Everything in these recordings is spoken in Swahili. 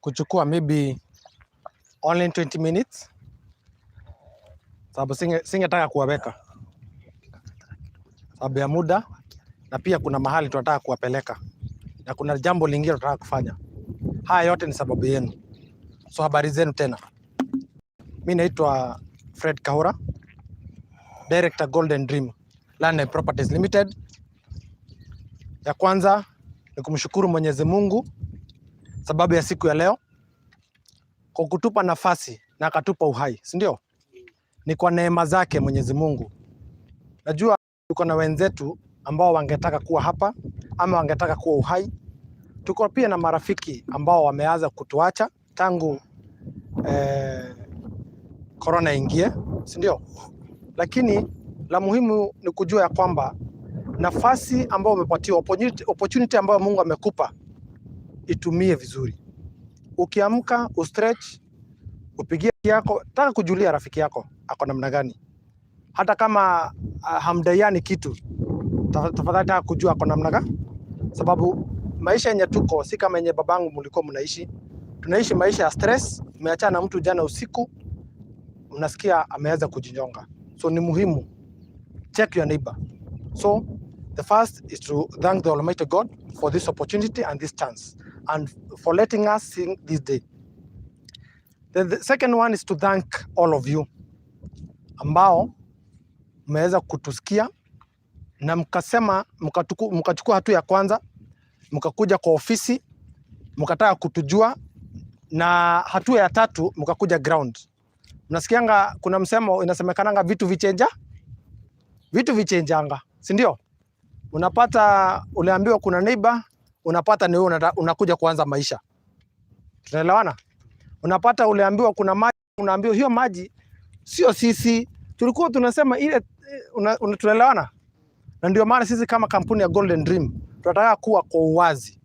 Kuchukua maybe only 20 minutes, sababu singetaka kuwaweka sababu ya muda, na pia kuna mahali tunataka kuwapeleka na kuna jambo lingine tunataka kufanya. Haya yote ni sababu yenu. So habari zenu tena. Mi naitwa Fred Kahura, Director, Golden Dream Land and Properties Limited. Ya kwanza ni kumshukuru Mwenyezi Mungu sababu ya siku ya leo kwa kutupa nafasi na akatupa uhai, si ndio? Ni kwa neema zake Mwenyezi Mungu. Najua tuko na wenzetu ambao wangetaka kuwa hapa ama wangetaka kuwa uhai. Tuko pia na marafiki ambao wameanza kutuacha tangu corona ingie, si ndio? Lakini la muhimu ni kujua ya kwamba nafasi ambayo umepatiwa, opportunity ambayo Mungu amekupa, itumie vizuri. Ukiamka ustretch, upigie yako, taka kujulia rafiki yako ako namna gani, hata kama hamdaiani kitu, tafadhali taka kujua ako namna gani, sababu maisha yenye tuko si kama yenye babangu mlikuwa mnaishi. Tunaishi maisha ya stress. Umeachana na mtu jana usiku, unasikia ameweza kujinyonga. So ni muhimu check your neighbor. So the first is to thank the Almighty God for this opportunity and this chance and for letting us see this day. The second one is to thank all of you ambao mmeweza kutusikia na mkasema mkachukua hatua ya kwanza, mkakuja kwa ofisi, mkataka kutujua, na hatua ya tatu mkakuja ground. Mnasikianga kuna msemo inasemekananga vitu vichenjanga, si ndio? Unapata uliambiwa kuna neighbor, unapata ni wewe unakuja kuanza maisha. Tunaelewana? Unapata uliambiwa kuna maji, unaambiwa hiyo maji sio sisi tulikuwa tunasema ile tunaelewana? Na ndio maana sisi kama kampuni ya Golden Dream tunataka kuwa kwa uwazi.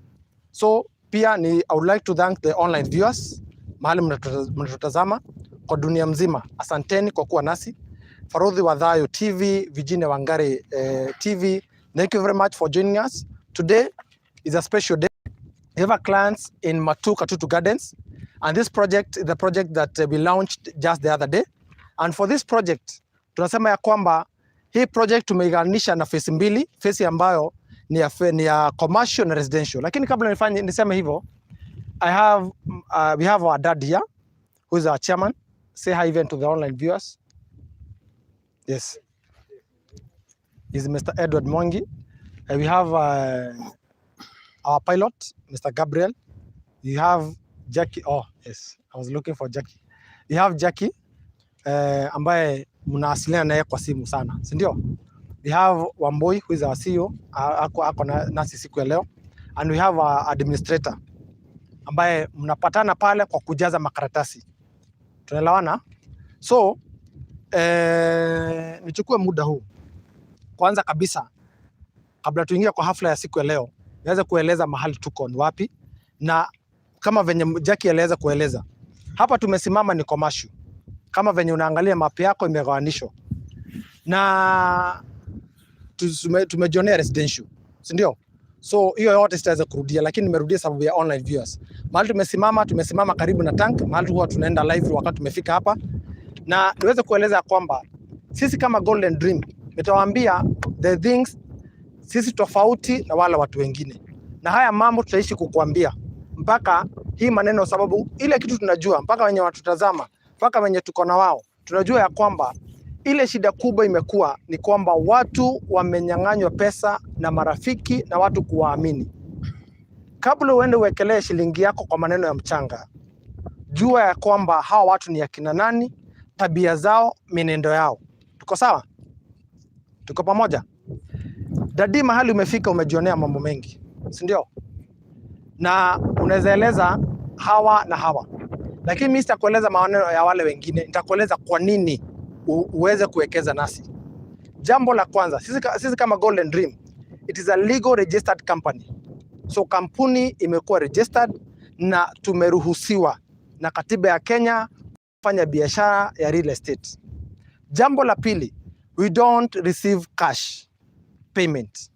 So pia ni I would like to thank the online viewers mahali mnatutazama kwa dunia mzima. Asanteni kwa kuwa nasi. Farodhi Wadhayo TV, Virginia Wangari TV. Thank you very much for joining us. Today is a special day. We have a clients in Matu Katutu Gardens, and this project is the project that we launched just the other day. And for this project, tunasema ya kwamba hii project tumeiganisha na phase mbili, phase ambayo ni ya commercial na residential. Lakini kabla nifanye niseme hivyo, I have we have our dad here who is our chairman. Say hi even to the online viewers. Yes. Is Mr. Edward Mwangi. We have our pilot, Mr. Gabriel. We have Jackie. Oh, yes. I was looking for Jackie. We have Jackie ambaye mnawasiliana naye kwa simu sana, si ndio? We have Wamboi who is our CEO, ako nasi siku ya leo, and we have our administrator ambaye mnapatana pale kwa kujaza makaratasi. Tunaelewana? So nichukue muda huu kwanza kabisa kabla tuingie kwa hafla ya siku ya leo, niweze kueleza mahali tuko ni wapi, na kama venye Jackie aliweza kueleza hapa, tumesimama ni commercial. Kama venye unaangalia map yako imegawanishwa na tumejionea residential, si ndio? So hiyo yote sitaweza kurudia, lakini nimerudia sababu ya online viewers. Mahali tumesimama karibu na tank, mahali huwa tunaenda live wakati tumefika hapa, na niweze kueleza kwamba sisi kama Golden Dream, nitawaambia the things sisi tofauti na wale watu wengine, na haya mambo tutaishi kukuambia mpaka hii maneno, sababu ile kitu tunajua mpaka wenye watutazama, mpaka wenye tuko na wao, tunajua ya kwamba ile shida kubwa imekuwa ni kwamba watu wamenyang'anywa pesa na marafiki na watu kuwaamini. Kabla uende uwekelee shilingi yako kwa maneno ya mchanga, jua ya kwamba hawa watu ni akina nani, tabia zao, mienendo yao. Tuko sawa? Tuko pamoja? Daddy, mahali umefika umejionea mambo mengi, si ndio? Na unaweza eleza hawa na hawa, lakini mimi sitakueleza maneno ya wale wengine, nitakueleza kwa nini uweze kuwekeza nasi. Jambo la kwanza, sisi kama Golden Dream, it is a legal registered company. So kampuni imekuwa registered na tumeruhusiwa na katiba ya Kenya kufanya biashara ya real estate. Jambo la pili, we don't receive cash payment.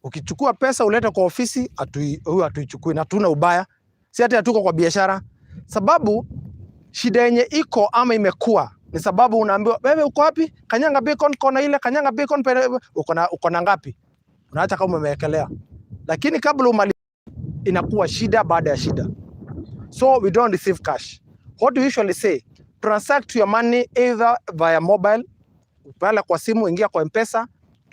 Ukichukua pesa ulete kwa ofisi, huyu hatuichukui na tuna ubaya. Si hata hatuko kwa biashara, sababu shida yenye iko ama imekuwa ni sababu unaambiwa wewe uko wapi? Kanyanga Beacon, kona ile, Kanyanga Beacon pere, uko na ngapi? Unaacha kama umewekelea, lakini kabla umali inakuwa shida baada ya shida. So we don't receive cash. What we usually say, transact your money either via mobile, pale kwa simu, ingia kwa M-Pesa,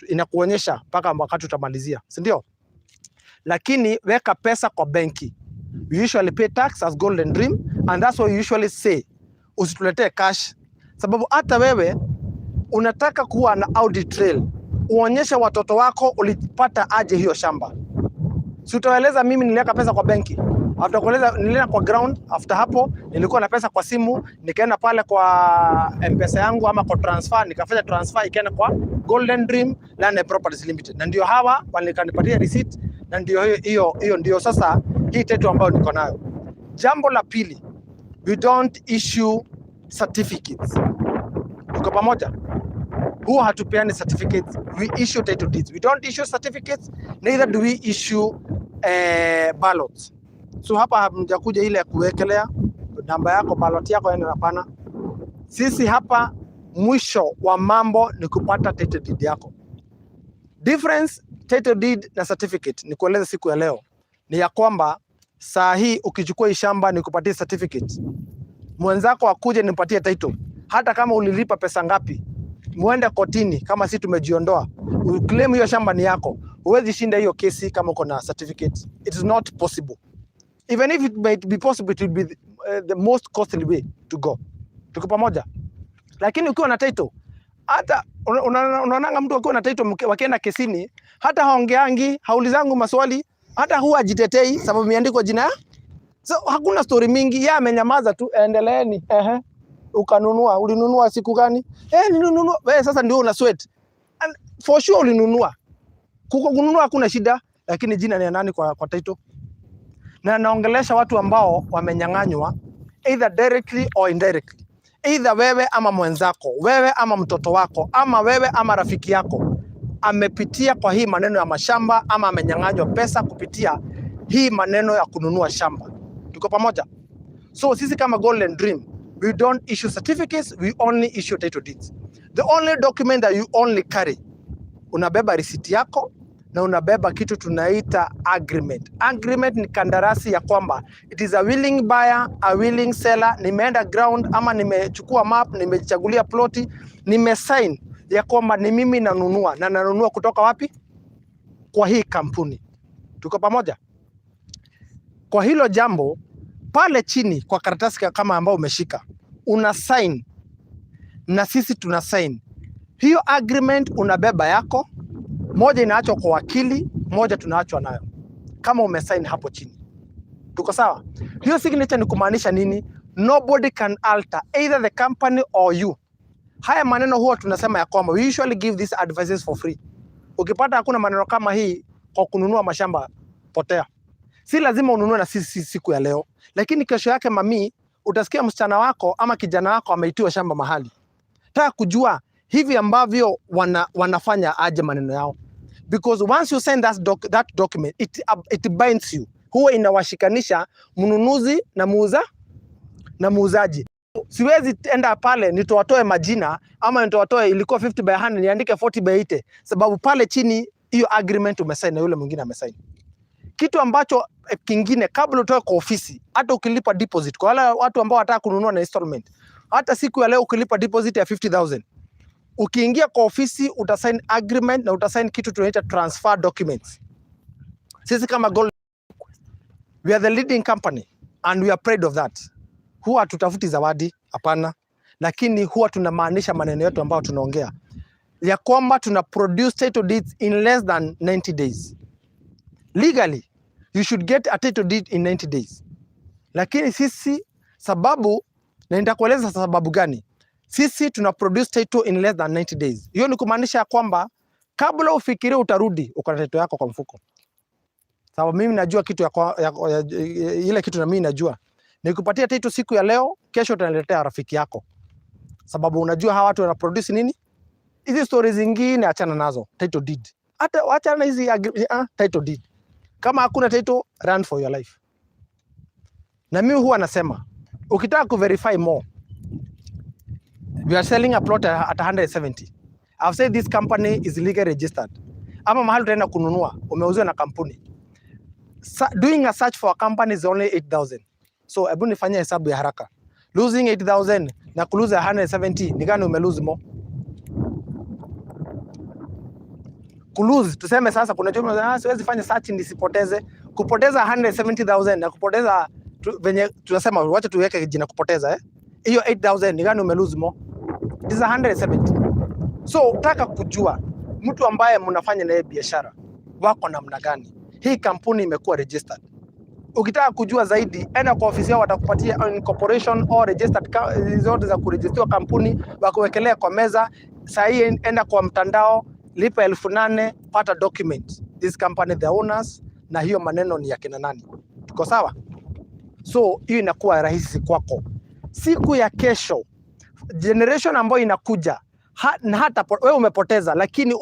inakuonyesha mpaka wakati utamalizia, si ndio? Lakini weka pesa kwa benki. We usually pay tax as Golden Dream and that's why we usually say usituletee cash, sababu hata wewe unataka kuwa na audit trail, uonyeshe watoto wako ulipata aje hiyo shamba. Si utaeleza mimi niliweka pesa kwa benki, after kueleza nilienda kwa ground, after hapo nilikuwa na pesa kwa simu, nikaenda pale kwa M-Pesa yangu ama kwa transfer, nikafanya transfer ikaenda kwa Golden Dream Land and Properties Limited, na ndio hawa walikanipatia receipt, na ndio hiyo hiyo hiyo ndio sasa hii title ambayo niko nayo. Jambo la pili, we don't issue certificates. Tuko pamoja? Huwa hatupeani certificates, we issue title deeds. We don't issue certificates, neither do we issue ballots. So hapa hamjakuja ile ya kuwekelea namba yako ballot yako, yani hapana. Sisi hapa mwisho wa mambo ni kupata title deed yako. Difference title deed na certificate, ni kueleza siku ya leo ni ya kwamba saa hii ukichukua hii shamba nikupatie certificate, mwenzako akuje nipatie title, hata kama ulilipa pesa ngapi, muende kotini, kama si tumejiondoa, uclaim hiyo shamba ni yako, huwezi shinda hiyo kesi kama uko na certificate. It is not possible. Even if it might be possible, it will be the most costly way to go. Tuko pamoja? Lakini ukiwa na title, hata unaonanga mtu akiwa na title wakienda kesini, hata haongeangi, haulizangu maswali, hata huwa hajitetei sababu imeandikwa jina. So hakuna story mingi, yeye amenyamaza tu, endeleeni. Ehe. Ukanunua, ulinunua siku gani? Eh, nilinunua. Wewe sasa ndio una sweat. And for sure ulinunua. Kuko kununua hakuna shida, lakini jina ni ya nani kwa title? Na naongelesha watu ambao wamenyang'anywa either directly or indirectly. Either wewe ama mwenzako, wewe ama mtoto wako, ama wewe ama rafiki yako amepitia kwa hii maneno ya mashamba ama amenyang'anywa pesa kupitia hii maneno ya kununua shamba. Tuko pamoja? So sisi kama Golden Dream, we don't issue certificates, we only issue title deeds. The only document that you only carry, unabeba risiti yako na unabeba kitu tunaita agreement. Agreement ni kandarasi ya kwamba it is a willing buyer, a willing seller. Nimeenda ground ama nimechukua map, nimechagulia ploti, nimesign ya kwamba ni mimi nanunua na nanunua kutoka wapi? Kwa hii kampuni. Tuko pamoja? Kwa hilo jambo pale chini kwa karatasi kama ambao umeshika una sign na sisi tuna sign hiyo agreement. Unabeba yako moja, inaachwa kwa wakili, moja tunaachwa nayo kama umesign hapo chini. Tuko sawa? Hiyo signature ni kumaanisha nini? Nobody can alter either the company or you. Haya maneno huwa tunasema ya kwamba we usually give these advices for free. Ukipata hakuna maneno kama hii kwa kununua mashamba, potea. Si lazima ununue na sisi siku ya leo, lakini kesho yake mami, utasikia msichana wako ama kijana wako ameitiwa shamba mahali. Taka kujua hivi ambavyo wanafanya aje maneno yao, because once you send that document it binds you, huwa inawashikanisha mnunuzi na muuzaji. Siwezi enda pale nitoatoe majina ama nitoatoe ilikuwa 50 by 100 niandike 40 by 80, sababu pale chini hiyo agreement umesign na yule mwingine amesign. Kitu ambacho kingine, kabla utoe kwa ofisi, hata ukilipa deposit, kwa wale watu ambao wanataka kununua na installment, hata siku ya leo ukilipa deposit ya 50,000, ukiingia kwa ofisi utasign agreement na utasign kitu tunaita transfer documents. Sisi kama Gold, we are the leading company and we are proud of that. Huwa hatutafuti zawadi, hapana, lakini huwa tunamaanisha maneno yetu ambayo tunaongea ya kwamba tuna produce title deeds in less than 90 days. Legally, you should get a title deed in 90 days. Lakini sisi sababu, na nitakueleza sababu gani, sisi tuna produce title in less than 90 days. Hiyo ni kumaanisha ya kwamba kabla ufikirie utarudi, uko na title yako kwa mfuko. Sababu mimi najua kitu ya, kwa, ya, ya, ile kitu na mimi najua nikupatia title siku ya leo, kesho utaniletea rafiki yako, sababu unajua hawa watu wana produce nini. Hizi stories zingine achana nazo, title deed. Hata achana hizi title deed. Kama hakuna title, run for your life. Na mimi huwa nasema ukitaka kuverify more, we are selling a plot at 170. I've said this company is legally registered. Ama mahali utaenda kununua, umeuziwa na kampuni. Doing a search for a company is only 8000. So hebu nifanye hesabu ya haraka. Losing 8000 na kulose 170, ni gani umelose more? Kulose, tuseme sasa kuna chuma, siwezi fanya search nisipoteze. Kupoteza 170,000 na kupoteza venye tunasema wacha tuweke jina kupoteza, eh? Hiyo 8000 ni gani umelose more? It is 170. So utaka kujua mtu ambaye mnafanya naye biashara wako namna gani. Hii kampuni imekuwa registered. Ukitaka kujua zaidi, enda kwa ofisi yao, watakupatia incorporation or registered zote za kurejistiwa kampuni, wakuwekelea kwa meza. Saa hii enda kwa mtandao, lipa 8,000, pata document. This company, the owners, na hiyo maneno ni ya kina nani. Tuko sawa? So hiyo inakuwa rahisi kwako. Siku ya kesho, generation ambayo inakuja na hata wewe umepoteza, lakini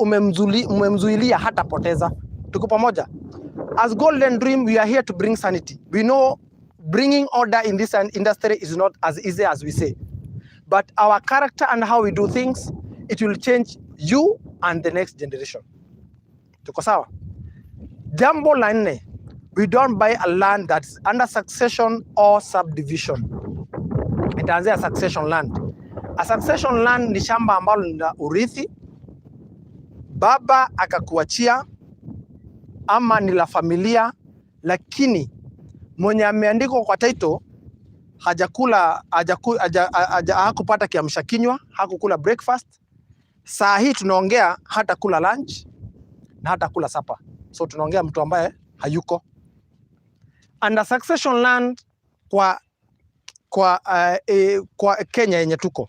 umemzuilia hatapoteza. Tuko pamoja? As Golden Dream, we are here to bring sanity. We know bringing order in this industry is not as easy as we say. But our character and how we do things, it will change you and the next generation. Tuko sawa? Jambo la nne, we don't buy a land that's under succession or subdivision. Itaanzia succession land. A succession land ni shamba ambalo lina urithi, baba akakuachia ama ni la familia, lakini mwenye ameandikwa kwa title hajakula, hakupata kiamsha kinywa, hakukula breakfast. Saa hii tunaongea hata kula lunch na hata kula supper. So tunaongea mtu ambaye hayuko. Under succession land kwa Kenya yenye tuko,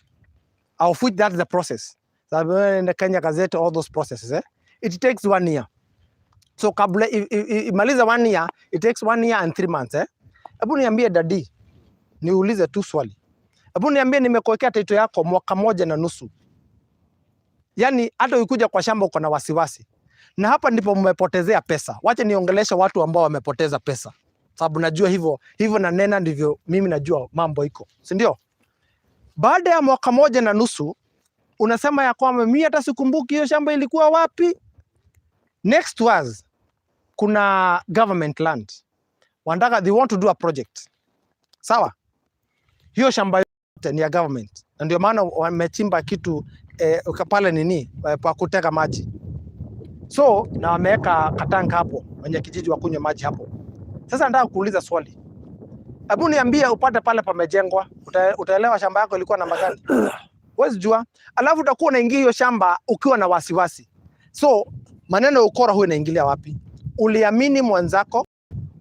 of which that's the process. Sababu Kenya Gazette, all those processes, eh? It takes 1 year. So kabla imaliza 1 year, it takes 1 year and 3 months, eh? Hebu niambie daddy, niulize tu swali. Hebu niambie, nimekuwekea title yako mwaka moja na nusu. Yaani hata ukikuja kwa shamba uko na wasiwasi. Na hapa ndipo mmepotezea pesa. Wacha niongeleshe watu ambao wamepoteza pesa. Sababu najua hivyo, hivyo na nena ndivyo mimi najua mambo iko. Si ndio? Baada ya mwaka moja na nusu unasema ya kwamba mimi hata sikumbuki hiyo shamba ilikuwa wapi. Next was kuna government land. Wanataka, they want to do a project. Sawa? Hiyo shamba yote ni ya government. Na ndio maana wamechimba kitu pale nini, pa kuteka maji. So na wameweka katanka hapo, wenye kijiji wa kunywa maji hapo. Sasa nataka kuuliza swali. Hebu niambie, upate pale pamejengwa, utaelewa shamba yako ilikuwa namba gani? Huwezi jua. Alafu utakuwa unaingia hiyo shamba ukiwa na wasiwasi. So maneno ya ukora huwa inaingilia wapi? Uliamini mwenzako,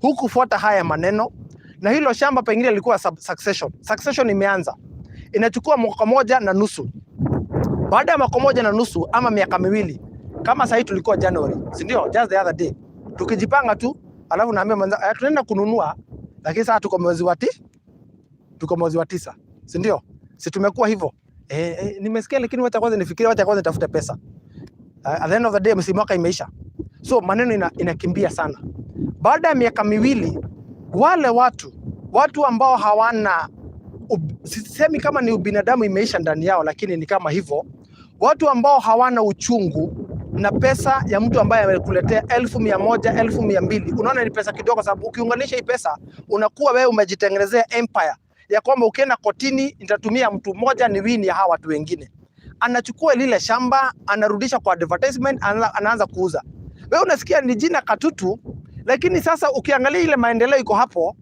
hukufuata haya maneno, na hilo shamba pengine lilikuwa succession. Succession imeanza. Inachukua mwaka moja na nusu. Baada ya mwaka moja na nusu ama miaka miwili, kama sasa tulikuwa January, si ndio? Just the other day. Tukijipanga tu, alafu naambia mwenza, tunaenda kununua, lakini sasa tuko mwezi wa tuko mwezi wa 9, si ndio? Si tumekuwa hivyo. Nimesikia, lakini wacha kwanza nifikirie, wacha kwanza nitafute pesa. At the end of the day msimu mwaka imeisha. So maneno inakimbia sana. Baada ya miaka miwili, wale watu ambao hawana sisemi kama ni ubinadamu imeisha ndani yao, lakini ni kama hivyo. Watu ambao hawana uchungu na pesa ya mtu ambaye amekuletea 100,000, 200,000, unaona ni pesa kidogo, sababu ukiunganisha hii pesa unakuwa wewe umejitengenezea empire ya kwamba ukienda kotini nitatumia mtu mmoja ni win ya hawa watu wengine. Anachukua lile shamba, anarudisha kwa advertisement, anaanza kuuza. Wewe unasikia ni jina Katutu, lakini sasa ukiangalia ile maendeleo iko hapo,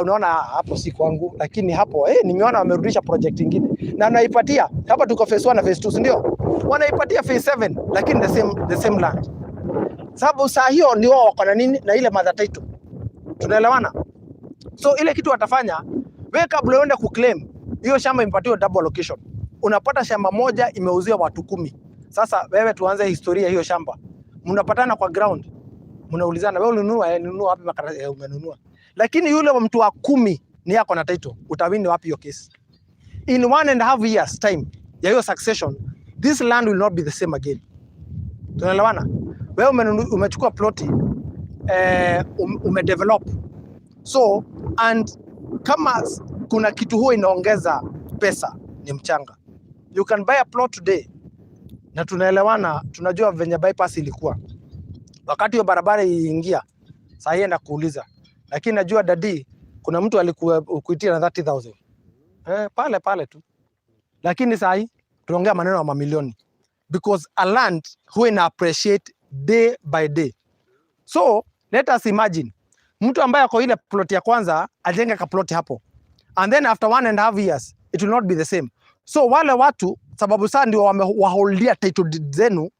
unaona hapo si kwangu, lakini hapo nimeona wamerudisha project nyingine na wanaipatia hapa, tuko phase 1 na phase 2, si ndio? Wanaipatia phase 7, lakini the same land. Sababu saa hiyo ni wao wako na nini na ile mother title. Tunaelewana? So ile kitu watafanya, wewe kabla uende kuclaim hiyo shamba imepatiwa double allocation. Unapata shamba moja imeuziwa watu 10. Sasa wewe tuanze historia hiyo shamba. Mnapatana kwa ground. Mnaulizana, wewe ulinunua, nunua wapi makaratasi, umenunua. Lakini yule wa mtu wa 10 ni yako na title. Utawini wapi hiyo case? In 1.5 years time ya hiyo succession, this land will not be the same again. Tunaelewana? Wewe umechukua ploti, umedevelop. So and Kama kuna kitu huwa inaongeza pesa ni mchanga. You can buy a plot today, na tunaelewana, tunajua venye bypass ilikuwa wakati hiyo barabara iliingia. Saa hii enda kuuliza, lakini najua daddy, kuna mtu alikuwa kuitia na 30,000 pale pale tu, lakini saa hii tunaongea maneno ya mamilioni because a land huwa ina appreciate day by day. So let us imagine mtu ambaye ako ile plot ya kwanza ajenge ka plot hapo and then after 1.5 years it will not be the same. So wale watu sababu sasa ndio wamewaholdia title deed zenu,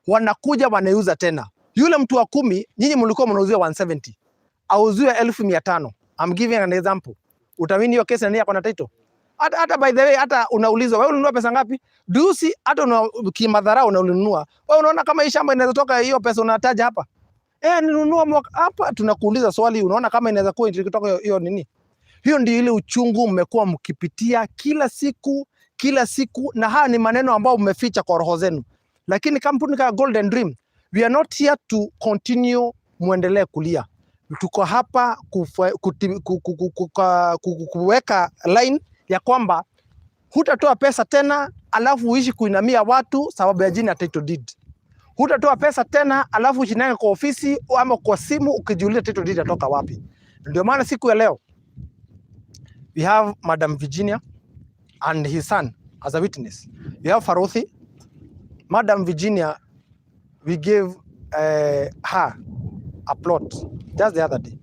wanakuja wanaiuza tena. Yule mtu wa 10, nyinyi mlikuwa mnauzia 170, auziwe 500,000. I'm giving an example. Utawin hiyo kesi na nini ako na title? Hata by the way, hata unaulizwa wewe ulinunua pesa ngapi? Do you see, hata una kimadharau na ulinunua. Wewe unaona kama hii shamba inaweza toka hiyo pesa unataja hapa? Eh, nilinunua mwaka hapa. Tunakuuliza swali, unaona kama inaweza kuwa ikitoka hiyo nini? Hiyo ndio ile uchungu mmekuwa mkipitia kila siku kila siku, na haya ni maneno ambayo mmeficha kwa roho zenu. Lakini kampuni kama Golden Dream, we are not here to continue muendelee kulia. Tuko hapa kuweka line ya kwamba hutatoa pesa tena alafu uishi kuinamia watu sababu ya jina ya title deed. Hutatoa pesa tena alafu ushindange kwa ofisi ama kwa simu ukijiuliza title deed itatoka wapi. Ndio maana siku ya leo we have Madam Virginia and his son as a witness. We have Faruthi. Madam Virginia, we gave her a plot just the other day.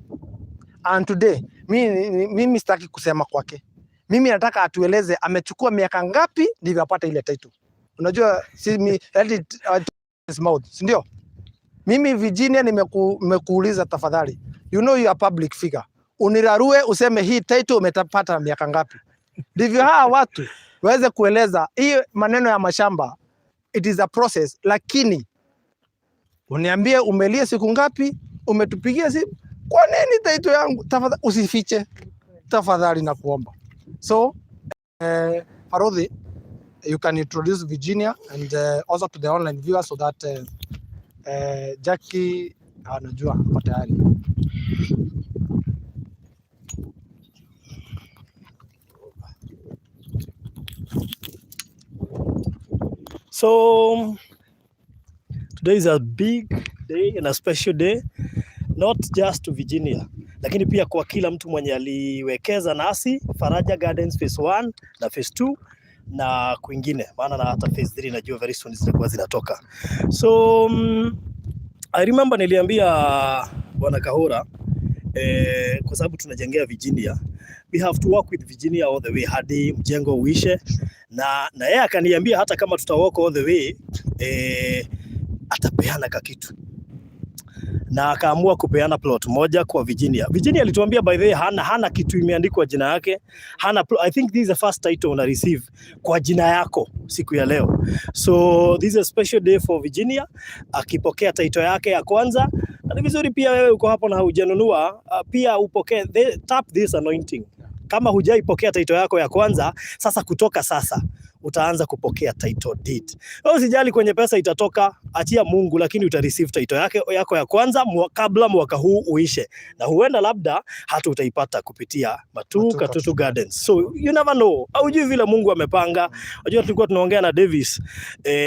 And today, mimi sitaki kusema kwake. Mimi nataka atueleze amechukua miaka ngapi ndivyo apate ile title. Unajua si mi, let it his mouth, si ndio? Mimi Virginia nimekuuliza tafadhali. You know you are public figure. Unirarue useme hii title umetapata miaka ngapi? Ndivyo hawa watu waweze kueleza hii maneno ya mashamba, it is a process, lakini uniambie umelia siku ngapi, umetupigia simu, kwa nini title yangu? Tafadhali usifiche, tafadhali nakuomba. So Farodhi, you can introduce Virginia and also to the online viewers so that Jackie anajua ako tayari. So today is a big day and a special day, not just to Virginia, lakini pia kwa kila mtu mwenye aliwekeza nasi Faraja Gardens phase 1 na phase 2 na kwingine, maana na hata phase 3 najua very soon zitakuwa zinatoka. So I remember niliambia Bwana Kahura kwa sababu tunajengea Virginia, we have to work with Virginia all the way hadi mjengo uishe, na yeye akaniambia hata kama tuta walk all the way atapeana kakitu na akaamua kupeana plot moja kwa Virginia. Virginia alituambia by the way hana kitu imeandikwa jina yake, hana I think this is the first title una receive kwa jina yako siku ya leo. So this is a special day for Virginia akipokea title yake ya kwanza. Na ni vizuri pia wewe uko hapo na hujanunua, pia upokee tap this anointing. Kama hujaipokea title yako ya kwanza, sasa kutoka sasa utaanza kupokea title deed. Wewe usijali kwenye pesa itatoka, achia Mungu, lakini uta receive title yako ya kwanza kabla mwaka huu uishe, na huenda labda hata utaipata kupitia Matu Matu Katutu Gardens. So you never know, haujui vile Mungu amepanga. Unajua tulikuwa tunaongea na Davis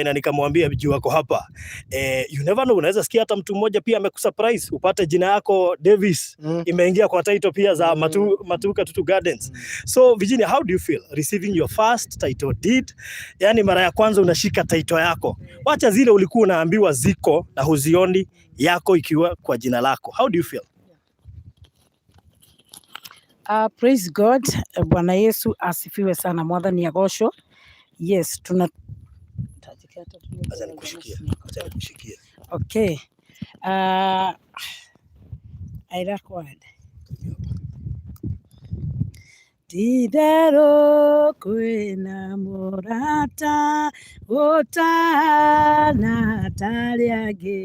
na nikamwambia juu wako hapa you never know, unaweza sikia hata mtu mmoja pia amekusurprise upate jina yako Davis imeingia kwa title pia za Matu Katutu Gardens. So Virginia, how do you feel receiving your first title deed? Yani mara ya kwanza unashika title yako, wacha zile ulikuwa unaambiwa ziko na huzioni, yako ikiwa kwa jina lako. How do you feel? Praise God. Bwana Yesu asifiwe sana. Mwathani agocwo. Yes, tuna Acha nikushikie, acha nikushikie. Okay. I record. Ti-itherũ kwĩna mũrata ũtahana ta arĩa angĩ.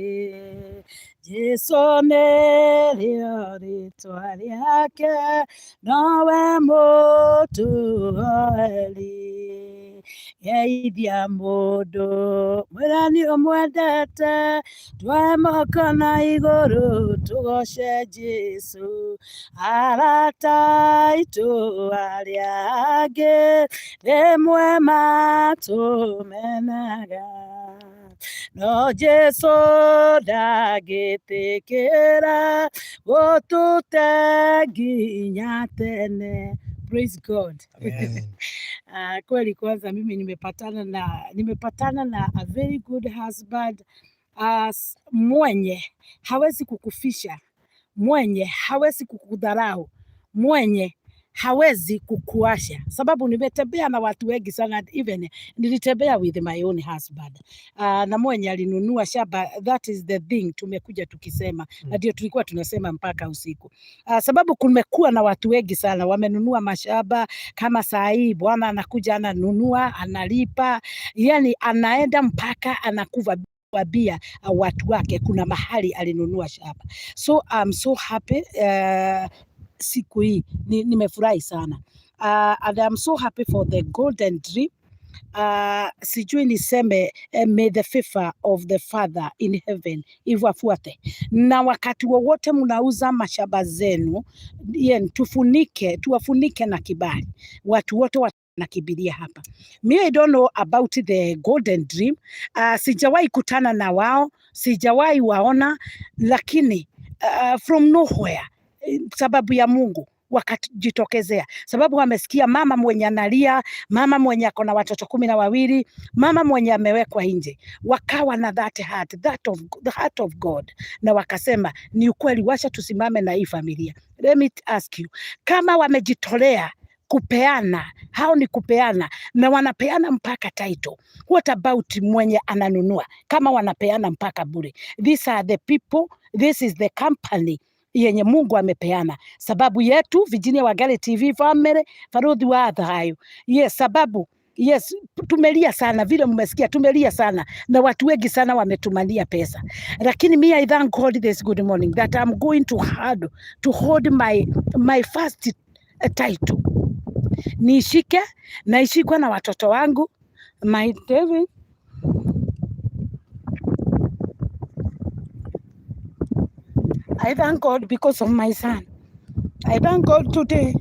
Jesũ nĩrĩo rĩtwa rĩake, nowe mũtũoeri. Geithia mũndũ mwĩra nĩ ũmwendete, twoe moko na igũrũ tũgoce Jesũ. Arata aitũ arĩa angĩ rĩmwe matũmenaga, no Jesũ ndangĩtĩkĩra gũtũte nginya tene. Praise God. Amen. Kweli kwanza mimi nimepatana na a very good husband, mwenye hawezi kukufisha, mwenye hawezi kukudharau, mwenye hawezi kukuasha, sababu nimetembea na watu wengi sana, even nilitembea with my own husband, na mwenye alinunua shamba. That is the thing tumekuja tukisema na ndio tulikuwa tunasema mpaka usiku, sababu kumekuwa na watu wengi sana wamenunua mashamba. Kama saa hii bwana anakuja ananunua, analipa, yani anaenda mpaka anakuva wabia watu wake kuna mahali alinunua shamba. So I'm so happy, siku hii nimefurahi sana, and I'm so happy for the Golden Dream. Sijui niseme, may the favor of the Father in heaven iwafuate, na wakati wowote mnauza mashamba zenu yen, tufunike tuwafunike na kibali, watu wote wanakimbilia hapa. Me, I don't know about the Golden Dream. Sijawahi kutana na wao, sijawahi waona, lakini from nowhere, sababu ya Mungu wakajitokezea, sababu wamesikia mama mwenye analia, mama mwenye ako na watoto 12, mama mwenye amewekwa nje, wakawa na that heart, that of, the heart of God, na wakasema ni ukweli, wacha tusimame na hii familia. Let me ask you, kama wamejitolea kupeana, hao ni kupeana na wanapeana mpaka title. What about mwenye ananunua kama wanapeana mpaka bure? These are the people, this is the company yenye Mungu amepeana. Sababu yetu Virginia Wangari TV family, Farodhi wa Thayo. Yes, sababu yes, tumelia sana vile mmesikia, tumelia sana na watu wengi sana wametumania pesa, lakini me, I thank God this good morning that I'm going to hold my first title, nishike na ishikwe na watoto wangu, my David. I thank God because of my son. I thank God today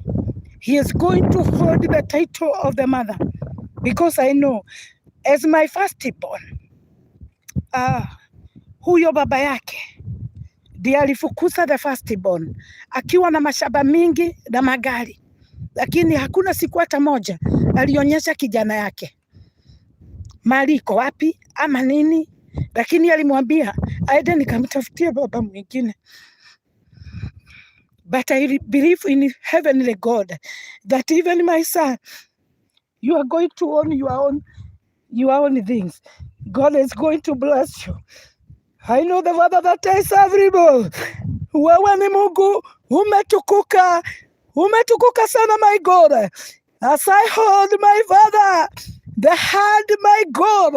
he is going to hold the title of the mother because I know as my firstborn, huyo baba yake ndiye alifukuza the firstborn akiwa na mashamba mingi na magari, lakini hakuna siku hata moja alionyesha kijana yake mali iko wapi ama nini, lakini alimwambia aende nikamtafutie baba mwingine. But I believe in heavenly God that even my son, you are going to own your own things. God is going to bless you. I know the Father that is everywhere. Wewe ni Mungu umetukuka, umetukuka sana my God. As I hold my Father, the hand, my God,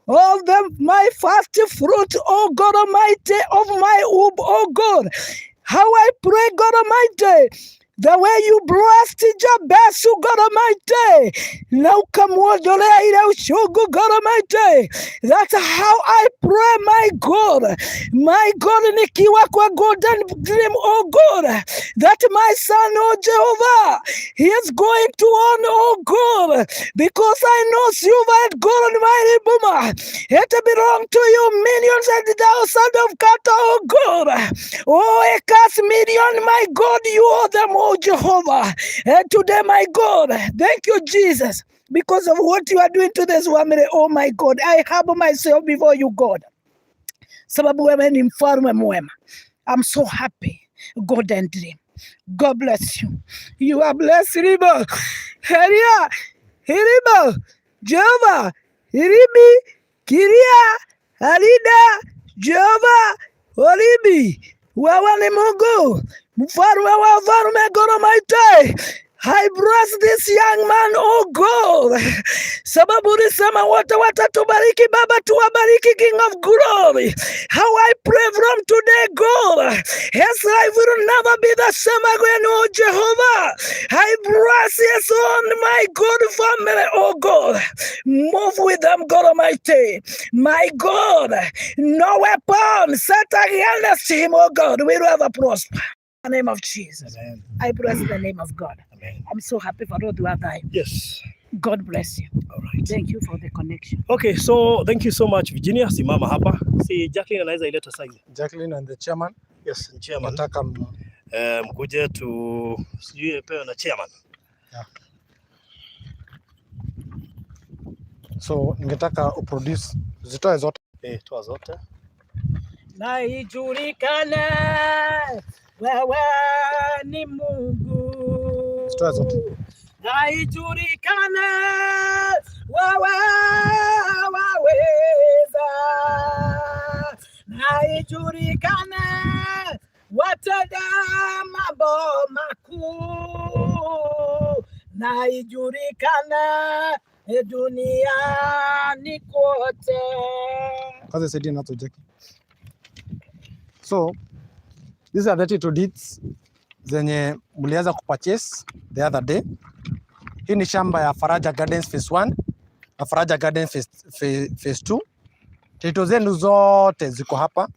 of the my first fruit, oh God Almighty, of my womb, oh God. How I pray, God Almighty, the way you blessed Jabez, oh God Almighty, na ukamwondolea ile uchungu, God Almighty. That's how I pray, my God, my God, nikiwa kwa Golden Dream, oh God, that my son, oh Jehovah, he is going to own, oh God, because I know silver and gold and mighty boomer. It belong to you, millions and thousands of cattle, oh God. Oh, acres, million, my God, you owe them, oh Jehovah. And today, my God, thank you, Jesus, because of what you are doing to this family. Oh my God, I humble myself before you, God. Sababu wewe ni mfalme mwema. I'm so happy. Golden Dream. God bless you. You are blessed, Ribo. Heria, Hiribo, Jehovah, Hiribi, Kiria, Alida, Jehovah, Olibi. Wewe ni Mungu, mfalme wa wafalme, God Almighty. I bless this young man, oh God. Sababu ulisema wote watatubariki Baba, tuwabariki King of Glory. How I pray from today, God, his life will never be the same again, oh Jehovah. I bless his own, my God, family, oh God. Move with them, God Almighty. My God, no weapon set against him, oh God, will ever prosper. In the name of Jesus. Amen. I bless the name of God. Amen. I'm so happy for all you have. Yes. God bless you. All right. Thank you for the connection. Okay, so thank you so much, Virginia. Simama hapa. Si Jacqueline anaweza ileta saizi. Jacqueline and the chairman, Yes, chairman. nataka Mkuje tu sijui pewe na chairman. Yeah. So ningetaka uproduce zitoe zote. Eh, toa zote. Na ijulikane wewe ni Mungu. Zitoe zote. Na ijulikane wewe waweza. Na ijulikane watenda mambo makuu. Na ijulikane duniani kote. Kwanza saidia nazo, Jackie. So these are the title deeds zenye mlianza kupurchase the other day. Hii ni shamba ya Faraja Gardens Phase 1 na Faraja Gardens Phase 2. Title zenu zote ziko hapa.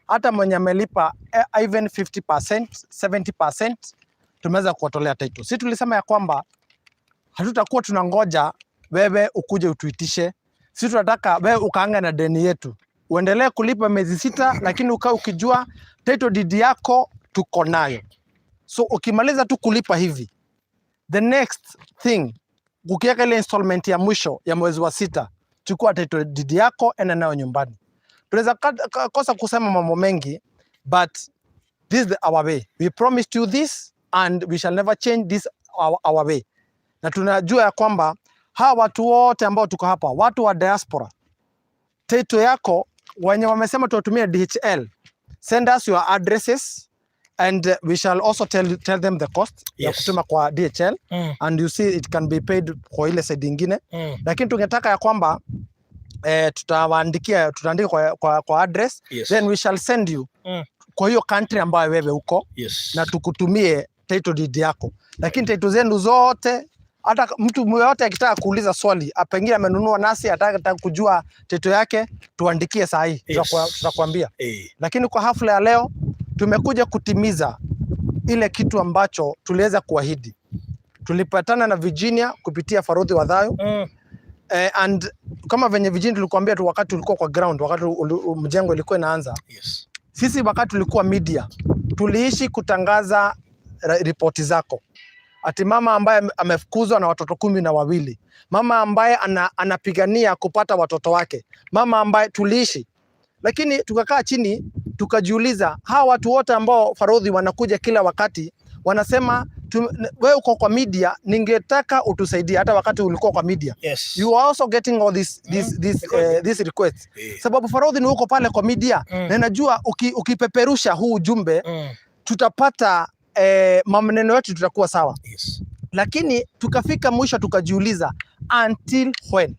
Hata mwenye amelipa even 50%, 70% tumeweza kuwatolea title. Si tulisema ya kwamba hatutakuwa tunangoja wewe ukuje utuitishe. Sisi tunataka wewe ukaanga na deni yetu, uendelee kulipa miezi 6, lakini ukaa ukijua title deed yako tuko nayo. So ukimaliza tu kulipa hivi, the next thing ukiweka ile installment ya mwisho ya mwezi wa 6, chukua title deed yako, enda nayo nyumbani. Tunaweza kosa kusema mambo mengi, but this is our way. We promised you this and we shall never change this our way. Na tunajua ya kwamba hawa watu wote ambao tuko hapa, watu wa diaspora, title yako wenye wamesema tuwatumie DHL, send us your addresses and we shall also tell them the cost ya kutuma kwa DHL and you see it can be paid kwa ile side ingine, lakini tungetaka ya kwamba tutawaandikia, tutaandika kwa address, then we shall send you kwa hiyo country ambayo wewe uko na tukutumie title deed yako, lakini title zenu zote, hata mtu yeyote akitaka kuuliza swali, pengine amenunua nasi ataka kujua title yake, tuandikie saa hii, tutakwambia. Lakini kwa hafla ya leo tumekuja kutimiza ile kitu ambacho tuliweza kuahidi. Tulipatana na Virginia kupitia Farodhi Wadhayo and kama venye Virginia tulikuambia tu wakati tulikuwa kwa ground, wakati mjengo ilikuwa inaanza, sisi wakati tulikuwa media tuliishi kutangaza ripoti zako, ati mama ambaye amefukuzwa na watoto 12, mama ambaye anapigania kupata watoto wake, mama ambaye tuliishi. Lakini tukakaa chini tukajiuliza, hawa watu wote ambao Farodhi wanakuja kila wakati wanasema wewe uko kwa media, ningetaka utusaidie. Hata wakati ulikuwa kwa media, you are also getting all this this requests, sababu Farodhi ni uko pale kwa media na najua ukipeperusha huu ujumbe tutapata maneno yetu tutakuwa sawa. Lakini tukafika mwisho tukajiuliza, until when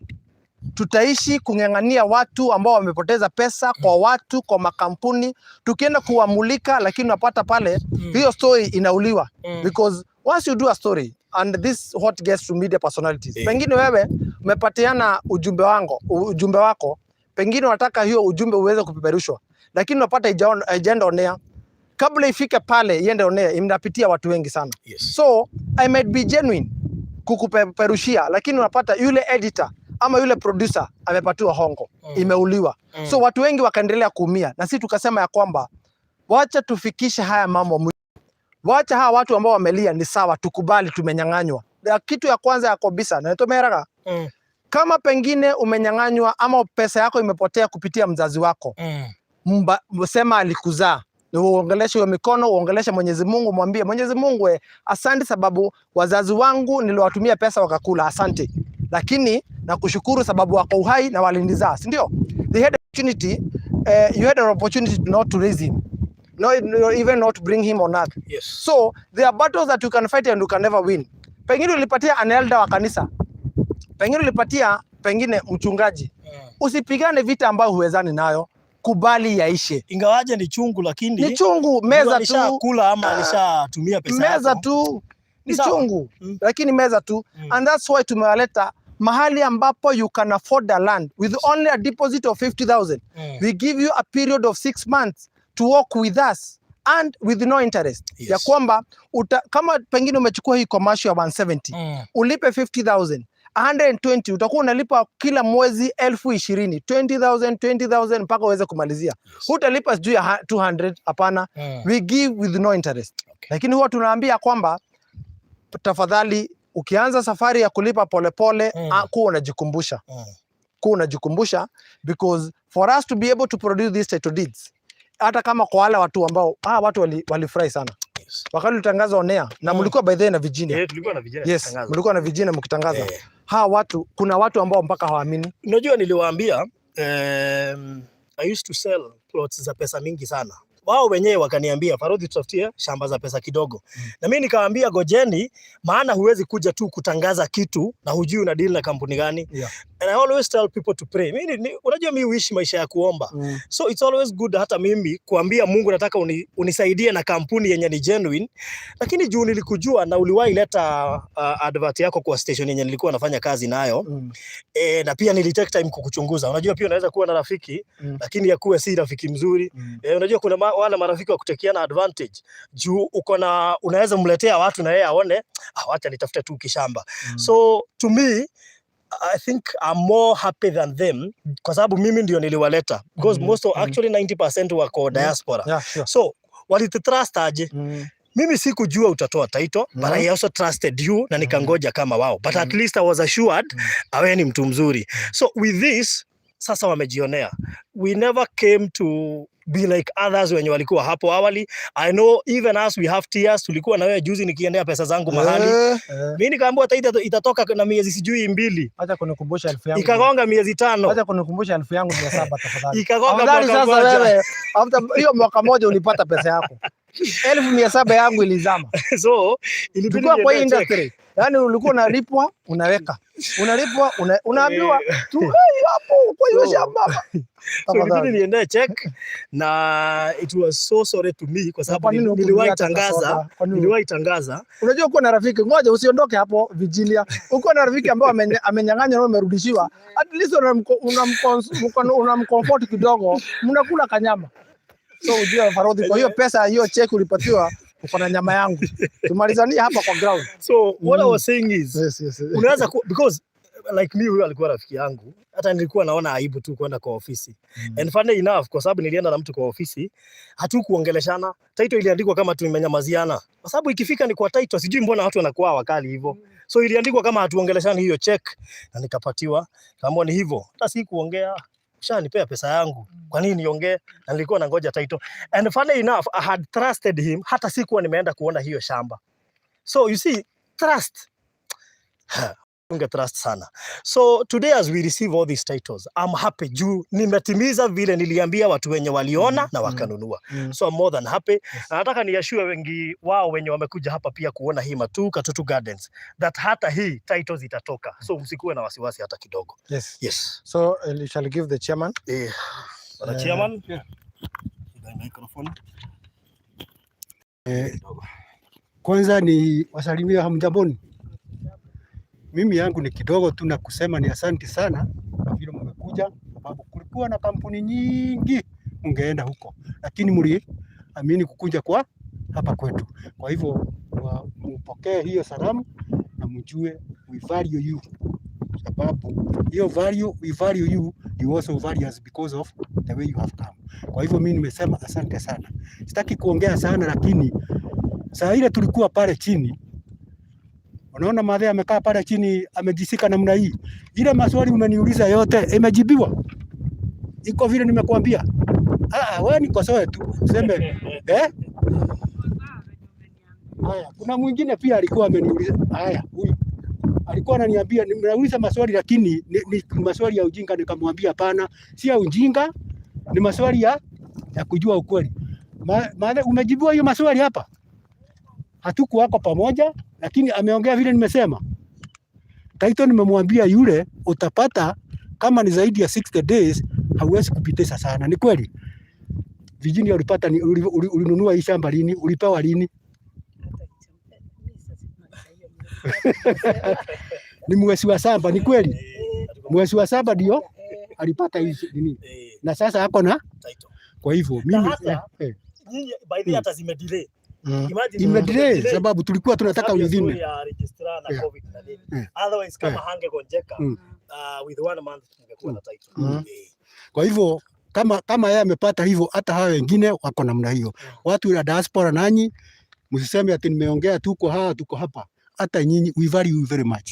tutaishi kung'ang'ania watu ambao wamepoteza pesa kwa watu, kwa makampuni, tukienda kuwamulika, lakini unapata pale hiyo story inauliwa, because once you do a story, and this what gets to media personalities, pengine wewe umepatiana ujumbe wako, pengine unataka hiyo ujumbe uweze kupeperushwa, lakini unapata haijaenda on air. Kabla ifike pale iende on air, inapitia watu wengi sana. So I might be genuine kukupeperushia, lakini unapata yule editor ama yule producer amepatiwa hongo, imeuliwa. So watu wengi wakaendelea kuumia, na sisi tukasema ya kwamba wacha tufikishe haya mambo mwisho. Wacha hawa watu ambao wamelia ni sawa, tukubali tumenyang'anywa. Na kitu ya kwanza ya kabisa na tumeraga, kama pengine umenyang'anywa ama pesa yako imepotea kupitia mzazi wako, sema alikuzaa, uongeleshe hiyo mikono, uongeleshe Mwenyezi Mungu, mwambie Mwenyezi Mungu, asante sababu wazazi wangu niliwatumia pesa wakakula, asante, lakini nakushukuru sababu wako uhai na walinizaa, si ndio? They had opportunity, you had an opportunity not to raise him, no, no, even not bring him on earth. So there are battles that you can fight and you can never win. Pengine ulipatia an elder wa kanisa, pengine ulipatia pengine mchungaji. Usipigane vita ambayo huwezani nayo, kubali yaishe. Ingawaje ni chungu, lakini Ni chungu, meza tu, alishakula ama alishatumia pesa meza yako. Tu ni Sawa. Chungu, lakini meza tu. And that's why tumewaleta mahali ambapo you can afford a land with only a deposit of 50,000. We give you a period of 6 months to work with us and with no interest, ya kwamba kama pengine umechukua hii commercial ya 170, ulipe 50,000, 120, utakuwa unalipa kila mwezi 20,000, 20,000, 20,000 mpaka uweze kumalizia. Hutalipa sijui ya 200, hapana. We give with no interest. Lakini huwa tunaambia kwamba tafadhali, ukianza safari ya kulipa polepole, kuwa unajikumbusha, kuwa unajikumbusha, because for us to be able to produce these title deeds, hata kama kwa wale watu ambao watu walifurahi sana wakati ulitangaza on air na mlikuwa by the way na Virginia. Eh, tulikuwa na vijana Yes, tukitangaza. mlikuwa na Virginia mkitangaza. Hawa watu, kuna watu ambao mpaka hawaamini. Unajua niliwaambia, I used to sell plots za pesa mingi sana. Wao wenyewe wakaniambia, "Farodhi, tutafutie shamba za pesa kidogo." Na mimi nikawaambia, "Gojeni, maana huwezi kuja tu kutangaza kitu na hujui una deal na kampuni gani." And I always tell people to pray. Mimi unajua mimi huishi maisha ya kuomba. So it's always good hata mimi kuambia Mungu nataka unisaidie na kampuni yenye ni genuine. Lakini juu nilikujua na uliwahi leta advert yako kwa station yenye nilikuwa nafanya kazi nayo. Na pia nilitake time kukuchunguza. Unajua pia unaweza kuwa na rafiki lakini yakuwe si rafiki mzuri. Unajua kuna wale marafiki wa kutekiana advantage juu uko na unaweza mletea watu na yeye aone, "Ah, wacha nitafute tu kishamba." So to me, I think I'm more happy than them kwa sababu mimi ndio niliwaleta because most of actually 90% wako diaspora. So walitutrust aje? Mimi sikujua utatoa title, but I also trusted you na nikangoja kama wao, but at least I was assured awe ni mtu mzuri. So with this sasa wamejionea, we never came to be like others wenye walikuwa hapo awali. I know even us, we have tears. Tulikuwa na wewe juzi nikiendea pesa zangu mahali, mimi nikaambiwa title itatoka na miezi sijui 2. Acha kunikumbusha 1,000 yangu. Ikagonga miezi 5. Acha kunikumbusha 1,700 tafadhali. Ikagonga Afadhali mwaka sasa mmoja. wewe, after hiyo mwaka moja ulipata pesa yako. 700,000 yangu ilizama. So ilibidi Tulikuwa kwa hii niendee check. industry. Yaani ulikuwa unalipwa, unaweka. Unalipwa, unaambiwa tu, "Hey, hapo kwa hiyo shamba." So ilibidi niendee check na it was so sorry to me kwa sababu Kwa nini hukununua niliwahi hata tangaza soda? Kwa nini? Niliwahi tangaza. Unajua kuwa na rafiki, ngoja usiondoke hapo Vigilia. Ukiwa na rafiki ambao amenyang'anywa na umerudishiwa, at least unamcomfort kidogo, mnakula kanyama. So ujue Farodhi, kwa hiyo pesa hiyo check ulipatiwa, uko na nyama yangu. Tumalizanie hapa kwa ground. So what I was saying is Yes. unaweza because like me, huyo alikuwa rafiki yangu, hata nilikuwa naona aibu tu kwenda kwa ofisi. And funny enough, kwa sababu nilienda na mtu kwa ofisi, hatukuongeleshana. Title iliandikwa kama tumenyamaziana, kwa sababu ikifika ni kwa title, sijui mbona watu wanakuwa wakali hivyo. So iliandikwa kama hatuongeleshani hiyo check, na nikapatiwa kama ni hivyo. Hata si kuongea, ushanipea pesa yangu, kwa nini niongee? Na nilikuwa nangoja title, and funny enough, I had trusted him, hata sikuwa nimeenda kuona hiyo shamba. So you see, trust unge trust sana. So today as we receive all these titles, I'm happy juu nimetimiza vile niliambia watu wenye waliona na wakanunua. So I'm more than happy. Na nataka niassure wengi wao wenye wamekuja hapa pia kuona hii Matuu Katutu Gardens that hata hii titles itatoka. So msikuwe na wasiwasi hata kidogo. Yes. So you shall give the chairman. Bwana chairman. The microphone. Kwanza ni wasalimia, hamjamboni. Mimi yangu ni kidogo tu na kusema ni asante sana kwa vile mmekuja, sababu kulikuwa na kampuni nyingi ungeenda huko, lakini mliamini kukuja kwa hapa kwetu. Kwa hivyo mpokee hiyo salamu na mjue we value you, sababu hiyo value, we value you, you also value us because of the way you have come. Kwa hivyo mimi nimesema asante sana, sitaki kuongea sana, lakini saa ile tulikuwa pale chini, unaona madhe amekaa pale chini amejisika namna hii. Ile maswali umeniuliza yote imejibiwa, iko vile nimekuambia. Ah, wewe nikosoe tu useme eh? Haya, kuna mwingine pia alikuwa ameniuliza. Haya, huyu alikuwa ananiambia nimeuliza maswali lakini ni maswali ya ujinga. Nikamwambia hapana, si ya ujinga, ni maswali ya kujua ukweli. Madhe, umejibiwa hiyo maswali hapa? Hatukuwako pamoja, Lakini ameongea vile nimesema. Title nimemwambia yule utapata kama ni zaidi ya 60 days hauwezi kupitisha sana. Ni kweli? Virginia, ulipata ni ulinunua hii shamba lini? Ulipewa lini? Ni mwezi wa 7, ni kweli? Mwezi wa 7 ndio alipata hii nini? Na sasa ako na Title. Kwa hivyo mimi Hata nyinyi by the way hata zimedelay. Imagine Imedelay sababu tulikuwa tunataka sababu ya within story ya registrar na COVID na nini. Otherwise kama hangegonjeka with one month tungekuwa na title. Kwa hivyo kama yeye amepata hivyo, hata hao wengine wako namna hiyo. Watu wa diaspora, nanyi msiseme ati nimeongea tuko hawa tuko hapa. Hata nyinyi we value you very much,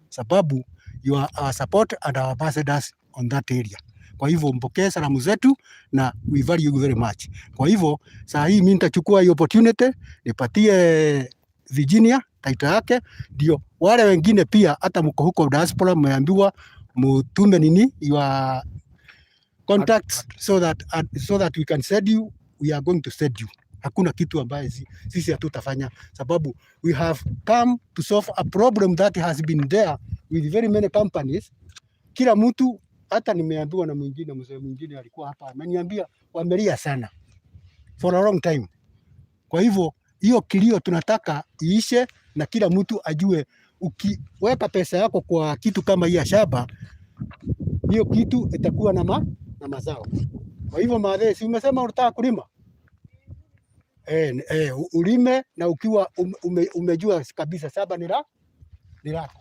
sababu you are our support and our ambassadors on that area. Kwa hivyo mpokee salamu zetu na we value you very much. Kwa hivyo saa hii mimi nitachukua hii opportunity nipatie Virginia title yake, ndio wale wengine pia, hata mko huko diaspora mmeambiwa mutume nini your contacts so that we can send you, we are going to send you. Hakuna kitu ambaye sisi hatutafanya, sababu we have come to solve a problem that has been there with very many companies. Kila mtu, hata nimeambiwa na mwingine, mzee mwingine alikuwa hapa ameniambia wamelia sana for a long time. Kwa hivyo hiyo kilio tunataka iishe na kila mtu ajue, ukiweka pesa yako kwa kitu kama hii ya shamba, hiyo kitu itakuwa na mazao. Kwa hivyo madhe, si umesema unataka kulima? Ulime na ukiwa umejua kabisa shamba ni lako.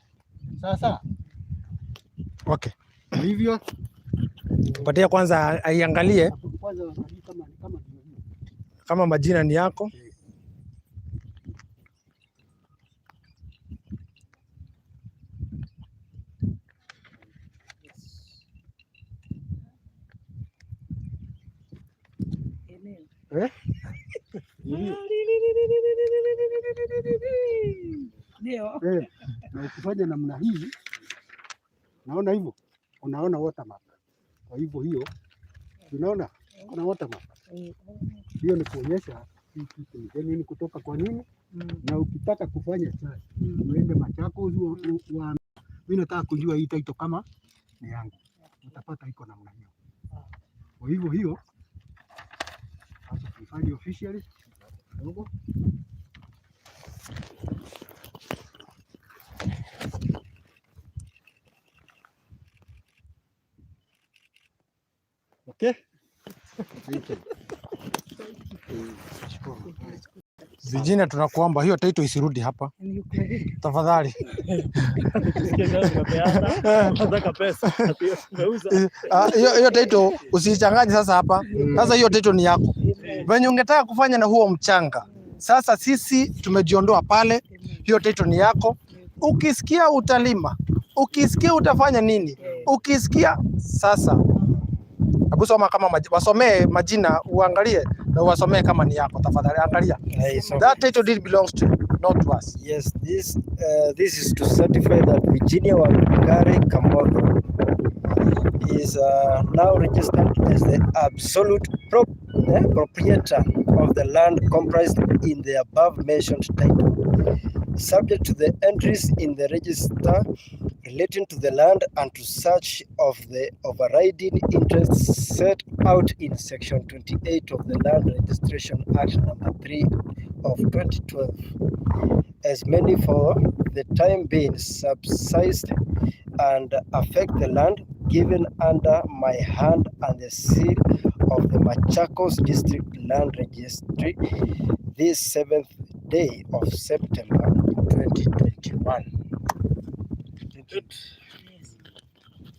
Sasa Okay. kwa hivyo Patia kwanza aiangalie kwanza angalie kama ndio hiyo. Kama majina ni yako. Eneo. Ndio. Ndio. Na ukifanya namna hii, naona hivyo, unaona watermark. Kwa hivyo hiyo, unaona kuna watermark. Hiyo ni kuonyesha hii kitu ni genuine kutoka kwa nini, na ukitaka kufanya search uende Machakos, mimi nataka kujua hii title kama ni yangu, utapata iko namna hiyo. Kwa hivyo hiyo sasa tuifanye officially kidogo. Okay? Thank you. Virginia, tunakuomba hiyo title isirudi hapa Ni ukweli. tafadhali. Tusikie kama tumepeana, nataka pesa, na pia tumeuza. Ah, hiyo title usiichanganye sasa hapa. Sasa hiyo title ni yako. Venye ungetaka kufanya na huo mchanga. Sasa sisi tumejiondoa pale, hiyo title ni yako. Ukisikia utalima, ukisikia utafanya nini, ukisikia sasa, hebu soma kama wasomee majina uangalie na uwasomee kama ni yako tafadhali, angalia. That title deed belongs to you, not to us. Yes, this is to certify that Virginia Wangari Kamotho is now registered as the absolute proprietor of the land comprised in the above mentioned title, subject to the entries in the register relating to the land and to such of the overriding interests set out in section 28 of the Land Registration Act number 3 of 2012, as many for the time being subsist and affect the land given under my hand and the seal of the Machakos District Land Registry this 7th day of September 2021. Thank you.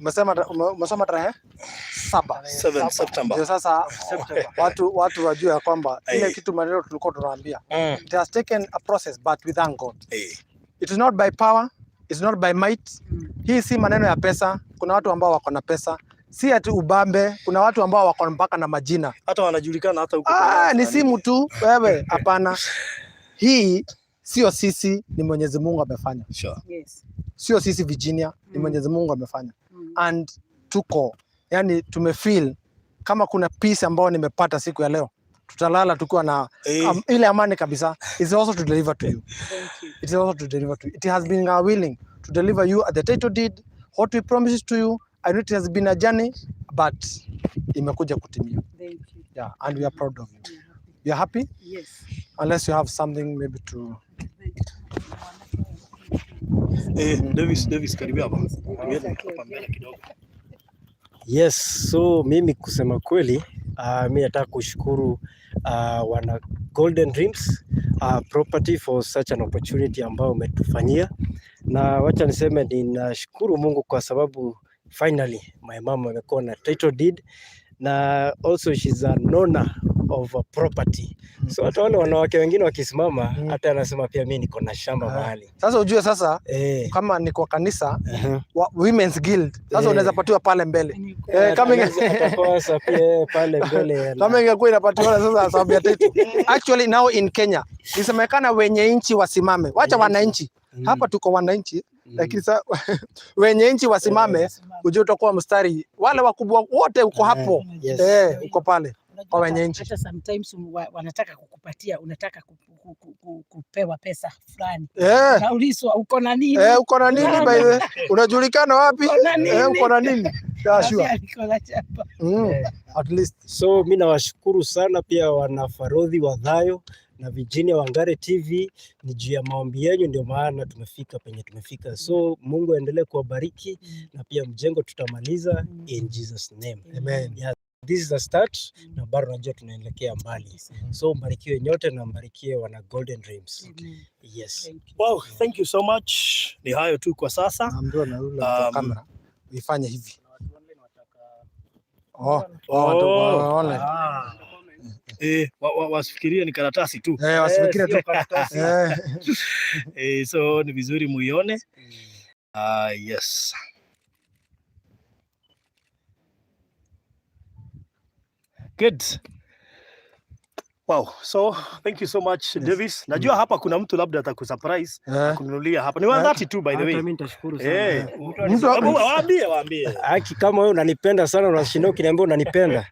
Umesema tarehe 7. 7 September. Ndio sasa watu wajue ya kwamba ile kitu maneno tulikuwa tunaambia. It has taken a process, but we thank God. It is not by power, it's not by might. Hii si maneno ya pesa. Kuna watu ambao wako na pesa, si ati ubambe. Kuna watu ambao wako mpaka na majina, Hata wanajulikana hata huko. Ni simu tu wewe. Hapana, hii sio sisi, ni Mwenyezi Mungu amefanya. Sio sisi Virginia, ni Mwenyezi Mungu amefanya. And tuko yani tumefeel kama kuna peace ambayo nimepata siku ya leo. Tutalala tukiwa na ile amani kabisa. It's also to deliver to you. Thank you. It is also to deliver to you. It has been our willing to deliver you at the title deed what we promised to you. I know it has been a journey, but imekuja kutimia. Thank you. Yeah, and we are proud of you. We are happy. You are happy? Yes. Unless you have something maybe to Davis, Davis, karibia hapa. Karibia hapa mbele kidogo. Yes, so mimi kusema kweli, mi nataka kushukuru wana Golden Dreams Property for such an opportunity ambayo umetufanyia, na wacha niseme ninashukuru Mungu kwa sababu finally my mom amekuwa na title deed na also she's an owner of a property. So hata wale wanawake wengine wakisimama, hata anasema pia mi niko na shamba mahali. Sasa ujue sasa kama ni kwa kanisa Women's Guild sasa unaweza patiwa pale mbele. Kama Atakuwa sasa pia yeye pale mbele kama ingekuwa inapatiwa sasa sababu ya title. Actually, now in Kenya isemekana wenye nchi wasimame, wacha wananchi hapa tuko wananchi, lakini sasa wenye nchi wasimame, ujue utakuwa mstari, wale wakubwa wote uko hapo. Eh, uko pale Unajua kwa wenye nchi. hata sometimes wanataka kukupatia, unataka kupewa pesa fulani, unaulizwa uko na nini? Eh, uko na nini by the way? Unajulikana wapi? Uko na nini? Eh, uko na nini? Yeah, sure. Niko na shamba. At least. So mi nawashukuru sana pia wana Farodhi wa Dhayo na Virginia Wangare TV, ni juu ya maombi yenu ndio maana tumefika penye tumefika. So Mungu aendelee kuwabariki na pia mjengo tutamaliza in Jesus name. Amen. Yeah, this is the start na bado najua tunaelekea mbali. So mbarikiwe nyote na mbarikiwe wana Golden Dreams. Amen. Yes. Thank you. Wow, thank you so much. Ni hayo tu kwa sasa. Naambiwa na yule mtu wa kamera uifanye hivi. Oh, watu wa online. Ah. Eh, wasifikirie ni karatasi tu. Eh, wasifikirie Sio tu. karatasi. Eh, so ni vizuri muione. Ah, yes. Good. Wow. So thank you so much, Davis. Najua hapa kuna mtu labda atakusurprise kununulia hapa. Ni 130 tu, by the Hata way. mimi nitashukuru sana. Hebu waambie waambie. Haki, kama wewe unanipenda sana, unashinda ukiniambia unanipenda.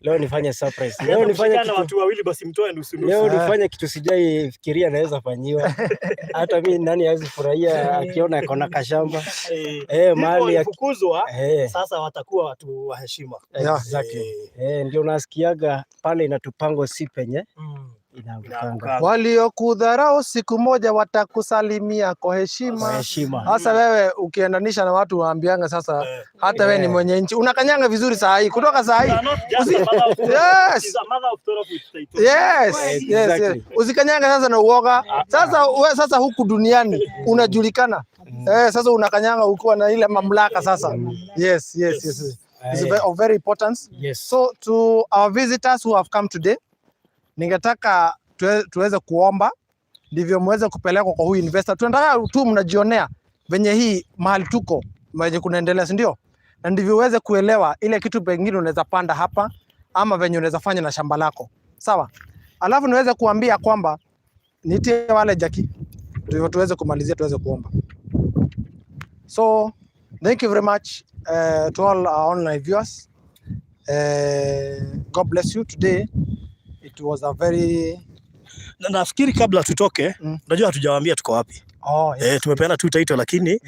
Leo nifanye surprise. Leo nifanye Mshikana kitu watu wawili basi mtoe nusu nusu. Leo nifanye kitu sijai fikiria naweza fanyiwa. Hata mi nani hawezi furahia akiona ako na kashamba Hivyo mahali ya walifukuzwa, sasa watakuwa watu wa heshima. Exactly. Ndio unasikiaga pale inatupangwa si penye inaangukanga. Inaanguka. Waliokudharau siku moja watakusalimia kwa heshima. Kwa heshima. Sasa wewe ukiendanisha na watu waambianga sasa hata wewe ni mwenye nchi unakanyanga vizuri saa hii kutoka saa hii. You are not just a mother of She's a mother of 12 with title. Yes. Usikanyanga sasa na uoga. Sasa we, sasa huku duniani unajulikana. Eh, sasa unakanyanga ukiwa na ile mamlaka sasa. Yes. It's of very importance. So to our visitors who have come today, ningetaka tuweze kuomba ndivyo muweze kupelekwa kwa huyu investor. Tunataka tu mnajionea venye hii mahali tuko venye kunaendelea, si ndio? Na ndivyo uweze kuelewa ile kitu pengine unaweza panda hapa ama venye unaweza fanya na shamba lako, sawa? Alafu niweze kuambia kwamba nitie wale Jackie, ndivyo tuweze kumalizia, tuweze kuomba. So thank you very much to all our online viewers. God bless you. Today it was a very Na nafikiri kabla tutoke, unajua hatujawaambia tuko wapi. Oh, yes. Eh, tumepeana tu title lakini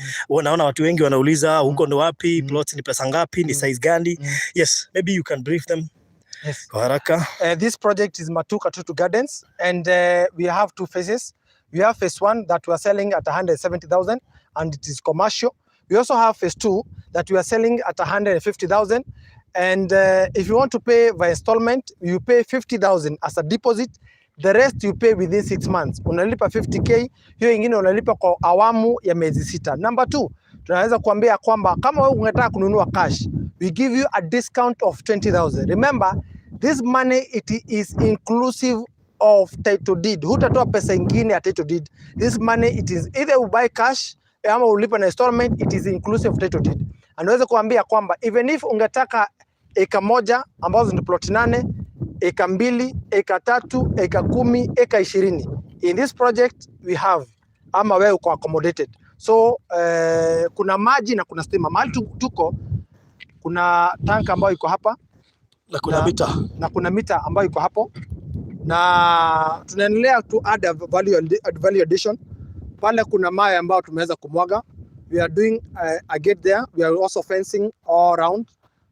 naona watu wengi wanauliza huko ndo wapi, plots ni pesa ngapi, ni size gani? Yes, maybe you can brief them kwa haraka. This project is Matuka Tutu Gardens, and we have two phases. We have phase one that we are selling at 170,000 and it is commercial. We also have phase two that we are selling at 150,000. And if you want to pay by installment, you pay 50,000 as a deposit. The rest you pay within 6 months. Unalipa 50K, hiyo ingine unalipa kwa awamu ya miezi 6. Number two, tunaweza kuambia kwamba kama wewe ungetaka kununua cash, we give you a discount of 20,000. Remember, this money, it is inclusive of title deed. Hutatoa pesa ingine ya title deed. This money, it is either you buy cash ama ulipe na installment, it is inclusive of title deed. Anaweza kuambia kwamba even if ungetaka eka 1 ambazo ni plot 8, eka 2, eka 3, eka 10, eka 20. In this project we have ama wewe uko accommodated. So kuna maji na kuna stima. Mahali tuko kuna tank ambayo iko hapa Na kuna mita. Na kuna mita ambayo iko hapo. Na tunaendelea to add a value addition. Pale kuna mawe ambayo tumeweza kumwaga. We are doing a gate there. We are also fencing all round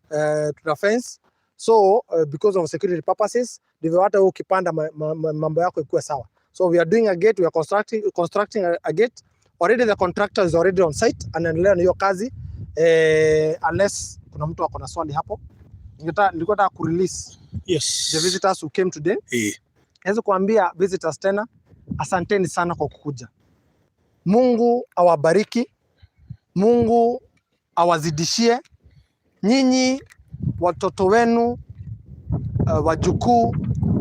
to the fence. So because of security purposes, ndivyo hata ukipanda mambo yako ikuwe sawa. So we are doing a gate, we are constructing a gate. Already the contractor is already on site, anaendelea na hiyo kazi. Unless kuna mtu ako na swali hapo. Nilikuwa nataka kurelease the visitors who came today. Naweza kuambia visitors tena, asanteni sana kwa kukuja. Mungu awabariki, Mungu awazidishie nyinyi, watoto wenu, wajukuu,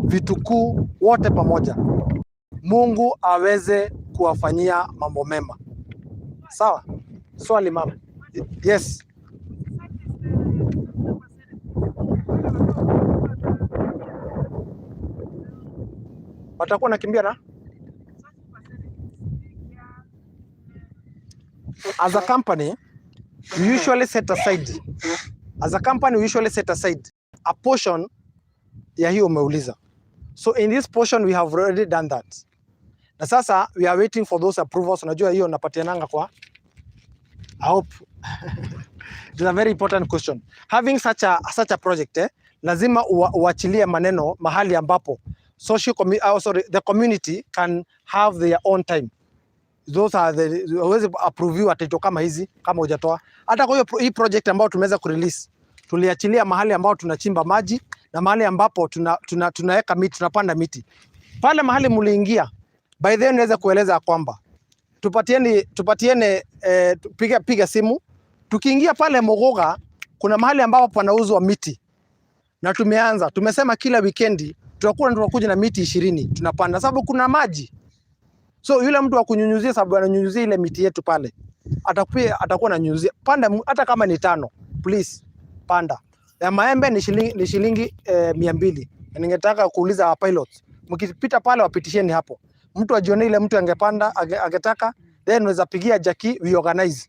vitukuu, wote pamoja. Mungu aweze kuwafanyia mambo mema. Sawa? Swali, mama. Yes. Watakuwa nakimbia na as a company we usually set aside as a company we usually set aside a portion ya hiyo umeuliza. So in this portion we have already done that, na sasa we are waiting for those approvals. Unajua hiyo napatiananga kwa, I hope it is a very important question. Having such a project, lazima uachilie maneno mahali ambapo social oh, sorry, the community can have their own time. Those are the huwezi approviwa title kama hizi kama hujatoa. Hata kwa hiyo hii project ambayo tumeweza kurelease, tuliachilia mahali ambapo tunachimba maji na mahali ambapo tunaweka miti, tunapanda miti. Pale mahali mliingia, by then niweze kueleza kwamba tupatiene, piga simu. Tukiingia pale Mogoga kuna mahali ambapo panauzwa miti na tumesema kila wikendi tutakuwa tunakuja na miti 20 tunapanda, sababu kuna maji. So yule mtu wa kunyunyuzia, sababu ananyunyuzia ile miti yetu pale, atakuwa ananyunyuzia. Panda hata kama ni tano, please panda. Ya maembe ni shilingi 200. Na ningetaka kuuliza pilots, mkipita pale wapitisheni hapo, mtu ajione ile mtu angepanda angetaka, then unaweza pigia Jackie, we organize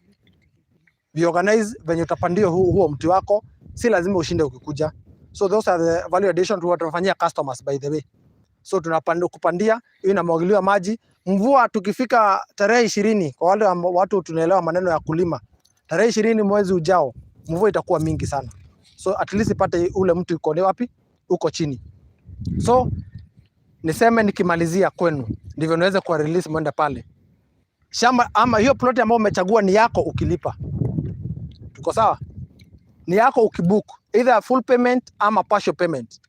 venye utapandia huo mti wako, si lazima ushinde ukikuja. So those are the value addition tunafanyia customers, by the way. So tunapanda kupandia, hiyo inamwagiliwa maji. Mvua tukifika tarehe 20, kwa wale watu tunaelewa maneno ya kulima, tarehe 20 mwezi ujao mvua itakuwa mingi sana, so at least ipate ule mtu uko ni wapi, uko chini. So niseme nikimalizia kwenu, ndivyo niweze kuwa release mwende pale shamba ama hiyo plot ambayo umechagua ni yako ukilipa. Tuko sawa? Ni yako ukibook either full payment ama partial payment.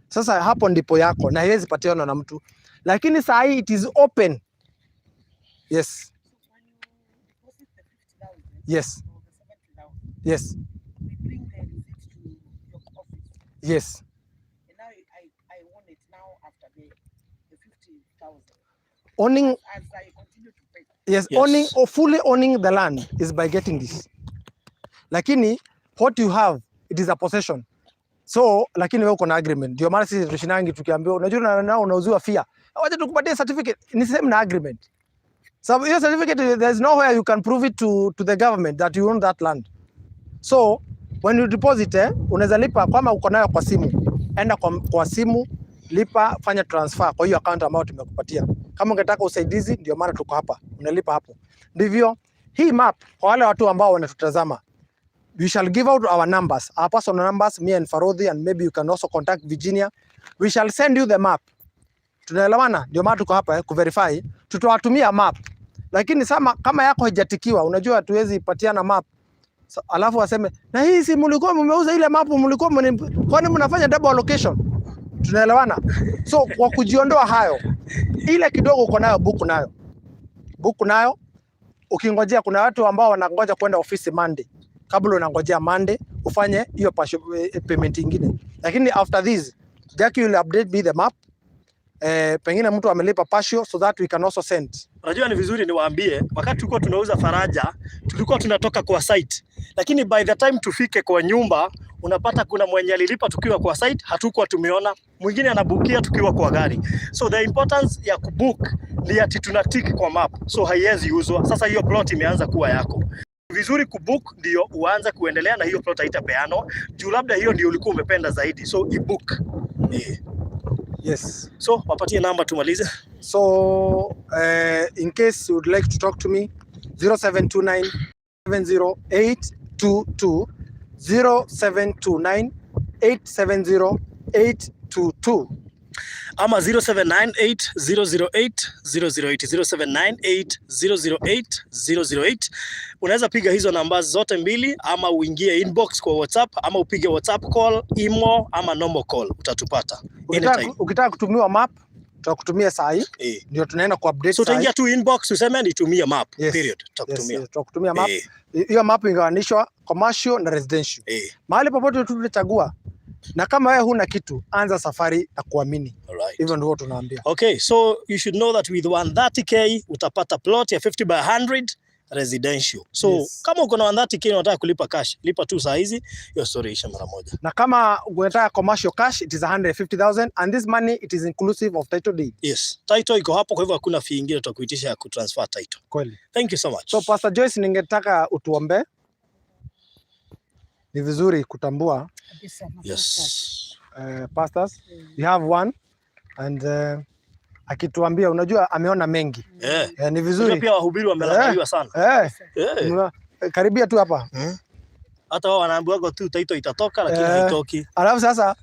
Sasa hapo ndipo yako na haiwezi patiana na mtu, lakini saa hii it is open. Yes. We bring the receipt to your office. Yes. And now I own it now after the 50,000. Owning As I continue to pay. Yes, owning or fully owning the land is by getting this. Lakini what you have, it is a possession. So lakini wewe uko na agreement. Ndio maana sisi tushinangi tukiambiwa, unajua na unauziwa fia. Wacha tukupatie certificate. Ni same na agreement. So hiyo certificate, there is nowhere you can prove it to the government that you own that land. So when you deposit, unaweza lipa kama uko nayo kwa simu. Enda kwa simu, lipa, fanya transfer kwa hiyo account ambayo tumekupatia. Kama ungetaka usaidizi, ndio maana tuko hapa, unalipa hapo. Ndivyo hii map, kwa wale watu ambao wanatutazama, we shall give out our numbers, our personal numbers, me and Farodhi, and maybe you can also contact Virginia. We shall send you the map. Tunaelewana? Ndio maana tuko hapa kuverify. Tutawatumia map, lakini sama, kama yako haijatikiwa, unajua hatuwezi patiana map so, alafu waseme na hii si mlikuwa mmeuza ile map, mlikuwa kwani mnafanya double allocation? Tunaelewana? So kwa kujiondoa hayo, ile kidogo uko nayo, book nayo, book nayo ukingojea. Kuna watu ambao wanangoja kwenda ofisi Monday, kabla unangojea Monday ufanye hiyo payment ingine, lakini after this Jackie will update me the map. Pengine mtu amelipa partial so that we can also send. Unajua ni vizuri niwaambie, wakati tulikuwa tunauza Faraja, tulikuwa tunatoka kwa site, lakini by the time tufike kwa nyumba unapata kuna mwenye alilipa tukiwa kwa site, hatukuwa tumeona, mwingine anabukia tukiwa kwa gari. So the importance ya kubook ni ati tuna tick kwa map, so haiwezi uzwa. Sasa hiyo plot imeanza kuwa yako. Vizuri kubook ndio uanze kuendelea na hiyo plot, haitapeanwa juu labda hiyo ndio ulikuwa umependa zaidi, so ibook. Yes. So wapatie namba tumalize. So in case you would like to talk to me, 0729 70822, 0729 870 822. Ama 0798 008 008, 0798 008 008. Unaweza piga hizo namba zote mbili, ama uingie inbox kwa WhatsApp, ama upige WhatsApp call, imo ama normal call, utatupata anytime. Ukitaka kutumiwa map, tutakutumia saa hii, ndio tunaenda ku update So saa hii. utaingia tu inbox useme nitumie map, period, tutakutumia. Yes, tutakutumia map. Hiyo map ingawanishwa commercial na residential. Mahali popote tu tutachagua, na kama wewe huna kitu, anza safari na kuamini. Hivyo ndivyo tunaambia. Okay, so you should know that with 130K utapata plot ya 50 by 100 residential. So kama uko na 130K na unataka kulipa cash, lipa tu saa hizi, hiyo story isha mara moja. Na kama unataka commercial cash, it is 150,000, and this money, it is inclusive of title deed. Yes, title iko hapo, kwa hivyo hakuna fee ingine tutakuitisha ya kutransfer title. Kweli. Thank you so much. So Pastor Joyce, ningetaka utuombe. Ni vizuri kutambua Kabisa, na pastors. We have one and akituambia, unajua ameona mengi. Ni Unajua vizuri. pia wahubiri wamelaghaiwa sana. Karibia tu hapa. Hata wao wanaambiwa tu title itatoka, lakini haitoki. Alafu sasa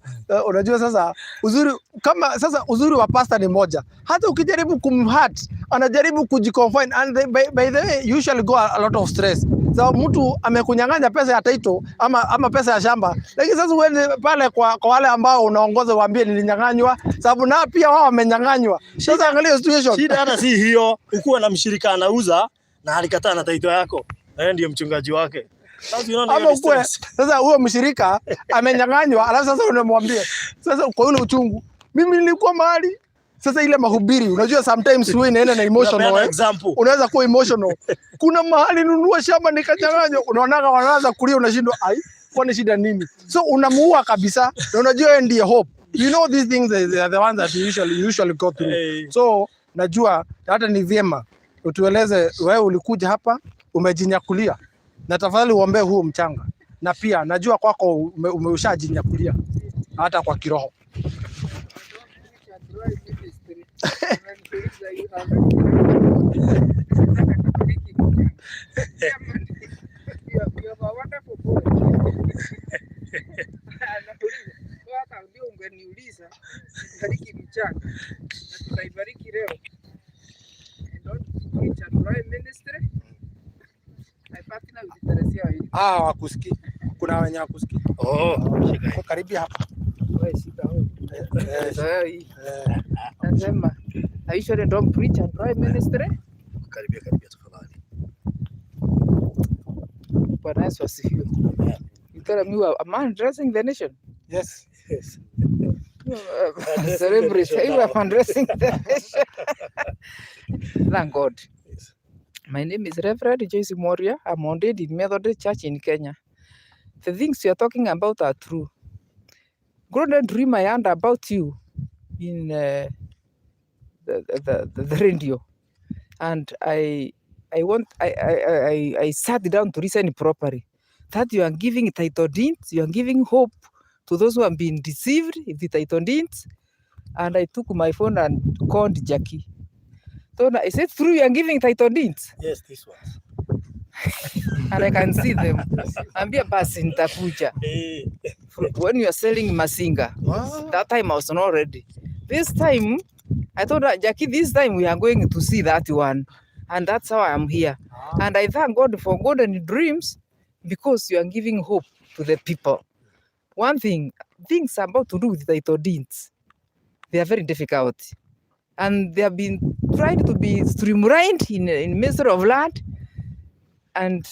unajua sasa uzuri, kama sasa uzuri wa pastor ni moja, hata ukijaribu kumhurt anajaribu kujiconfine and by the way, usually go a lot of stress. So mtu amekunyang'anya pesa ya title ama pesa ya shamba, lakini sasa uende pale kwa wale ambao unaongoza waambie nilinyang'anywa, sababu na pia wao wamenyang'anywa. Sasa angalia situation. Shida hata si hiyo, ukuwa na mshirika anauza na alikataa na title yako, na yeye ndiye mchungaji wake. Sasa unaona hiyo Ama ni ukue stress. Sasa huyo mshirika amenyang'anywa, alafu sasa unamwambia sasa kwa ule uchungu, mimi nilikuwa mahali. Sasa ile mahubiri, unajua sometimes wewe inaenda na emotional, Unapeana eh? Example. Unaweza kuwa emotional. Kuna mahali nunua shamba nikanyang'anywa, unaonaga wanaanza kulia, unashindwa, ai, kwani shida nini? So unamuua kabisa, na unajua yeye ndiye hope. You know these things, they are the ones that you usually go through. Hey. So najua hata ni vyema utueleze wewe ulikuja hapa umejinyakulia, na tafadhali uombee huu mchanga, na pia najua kwako umeusha-jinyakulia hata kwa kiroho. Hata ndio ungeniuliza bariki mchanga na tutaibariki leo. I don't preach at Prime Ministry. I partner with Teresia Wairimu. Ah, wakusikii. Kuna wenye wakusikii. Oh, shika hii. Karibia hapa. Wewe shika wewe. Zoea hii. Nasema I usually don't preach at Prime Ministry. Karibia, karibia tafadhali. Bwana Yesu asifiwe. You tell me you are a man addressing the nation. Yes. Yes. Celebrity. You are addressing the nation. Thank God. Yes. My name is Reverend Joyce Moria. I'm ordained in Methodist Church in Kenya. The things you are talking about are true. Golden dream I heard about you in the radio, and I want I sat down to listen properly. That you are giving title deeds, you are giving hope to those who have been deceived in the title deeds. And I took my phone and called Jackie. So now, is it true you are giving title deeds? Yes, this one. And I can see them. Ambia basi nitakuja. When you are selling Masinga, that time I was not ready. This time, I told her, "Jackie, this time we are going to see that one." And that's how I am here. And I thank God for golden dreams because you are giving hope to the people. One thing, things about to do with title deeds, they are very difficult. And they have been tried to be streamlined in Ministry of Land. And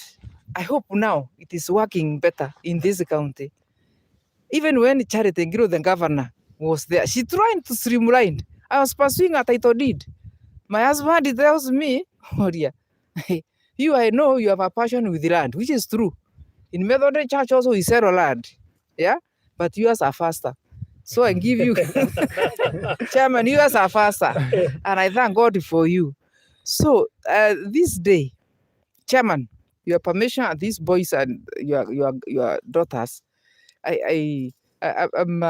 I hope now it is working better in this county. Even when Charity Ngilu, the governor, was there, she tried to streamline. I was pursuing a title deed. My husband tells me, "Oh dear, you, I know you have a passion with the land," which is true. In Methodist Church also we sell land, yeah, but yours are faster. So I give you, Chairman, yours are faster, and I thank God for you. So this day, Chairman, your permission, and these boys and your daughters, I I'm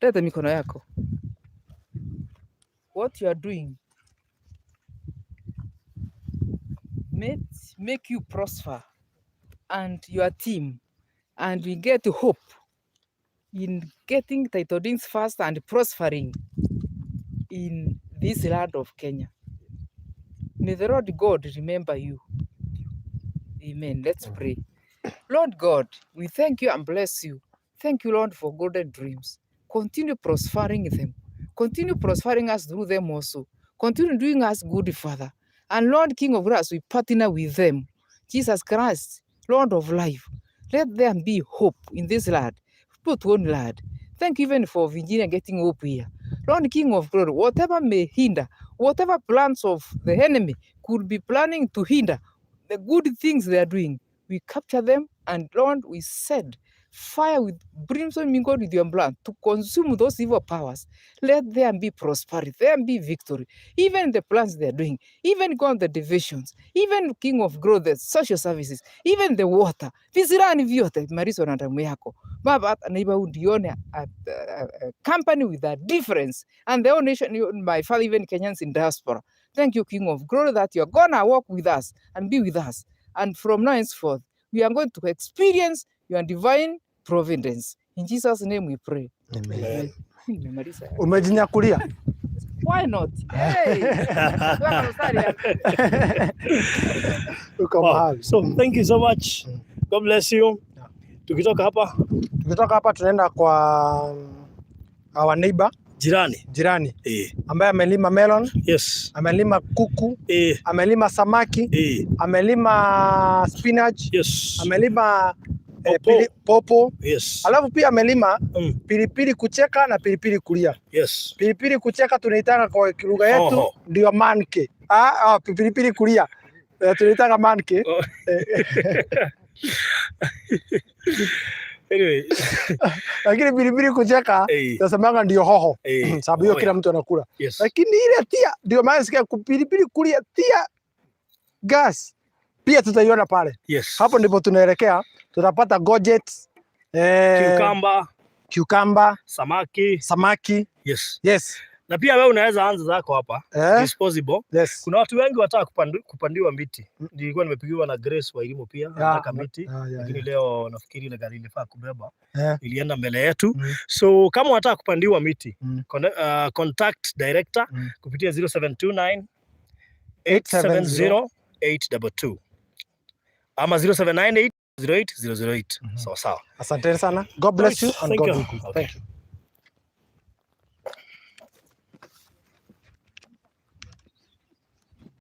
Leta mikono yako. What you are doing make you prosper and your team, and we get hope in getting title deeds fast and prospering in this land of Kenya. May the Lord God remember you. Amen. Let's pray. Lord God, we thank you and bless you. Thank you, Lord, for golden dreams. Continue prospering them. Continue prospering us through them also. Continue doing us good, Father. And Lord, King of Grace, we partner with them. Jesus Christ, Lord of life, let there be hope in this land. Put one land. Thank you even for Virginia getting hope here. Lord, King of Glory, whatever may hinder, whatever plans of the enemy could be planning to hinder the good things they are doing, we capture them, and Lord, we said fire with brimstone mingled with your blood to consume those evil powers. Let there be prosperity, there be victory. Even the plans they are doing, even God the divisions, even King of Growth, the social services, even the water, visirani vyote imalizwa na damu yako Baba. Hata neighborhood ione a company with a difference, and the whole nation, my father, even Kenyans in diaspora. Thank you, King of Glory, that you are gonna walk with us and be with us. And from now henceforth, we are going to experience your divine providence. In Jesus' name we pray. Amen. Nimemaliza. Umejinyakulia. Why not? Hey! Tuweka mstari hapo. Uko Wow. mahali. So thank you so much. God bless you. Yeah. Tukitoka hapa Tukitoka hapa tunaenda kwa our neighbor, jirani. Jirani ambaye amelima melon, amelima kuku, amelima samaki, amelima spinach, amelima Popo. Popo. Alafu pia amelima pilipili kucheka na pilipili kulia. Pilipili kucheka tunaitanga kwa lugha yetu Hoho. Ndio manke. Pilipili kulia tunaitanga manke. Oh. Anyway, Lakini pilipili kucheka tunasemanga ndio hoho. Sababu hiyo Oh, kila yeah. mtu anakula. Lakini ile tear ndio maana sikia pilipili kulia tear gas pia tutaiona pale. Hapo ndipo tunaelekea, tutapata courgette, Cucumber, cucumber, samaki. Samaki. Yes. Na pia wewe unaweza anza zako hapa. Disposable. Kuna watu wengi wataka kupandiwa miti. Nilikuwa nimepigiwa na Grace Wairimu pia, anataka miti. Lakini leo nafikiri ile gari ilifaa kubeba ilienda mbele yetu. So kama unataka kupandiwa miti, contact director kupitia 0729 870 870 822 ama 0798 08008. Sawa sawa. Asanteni sana. God bless you and Thank God you. increase. Okay. Thank you.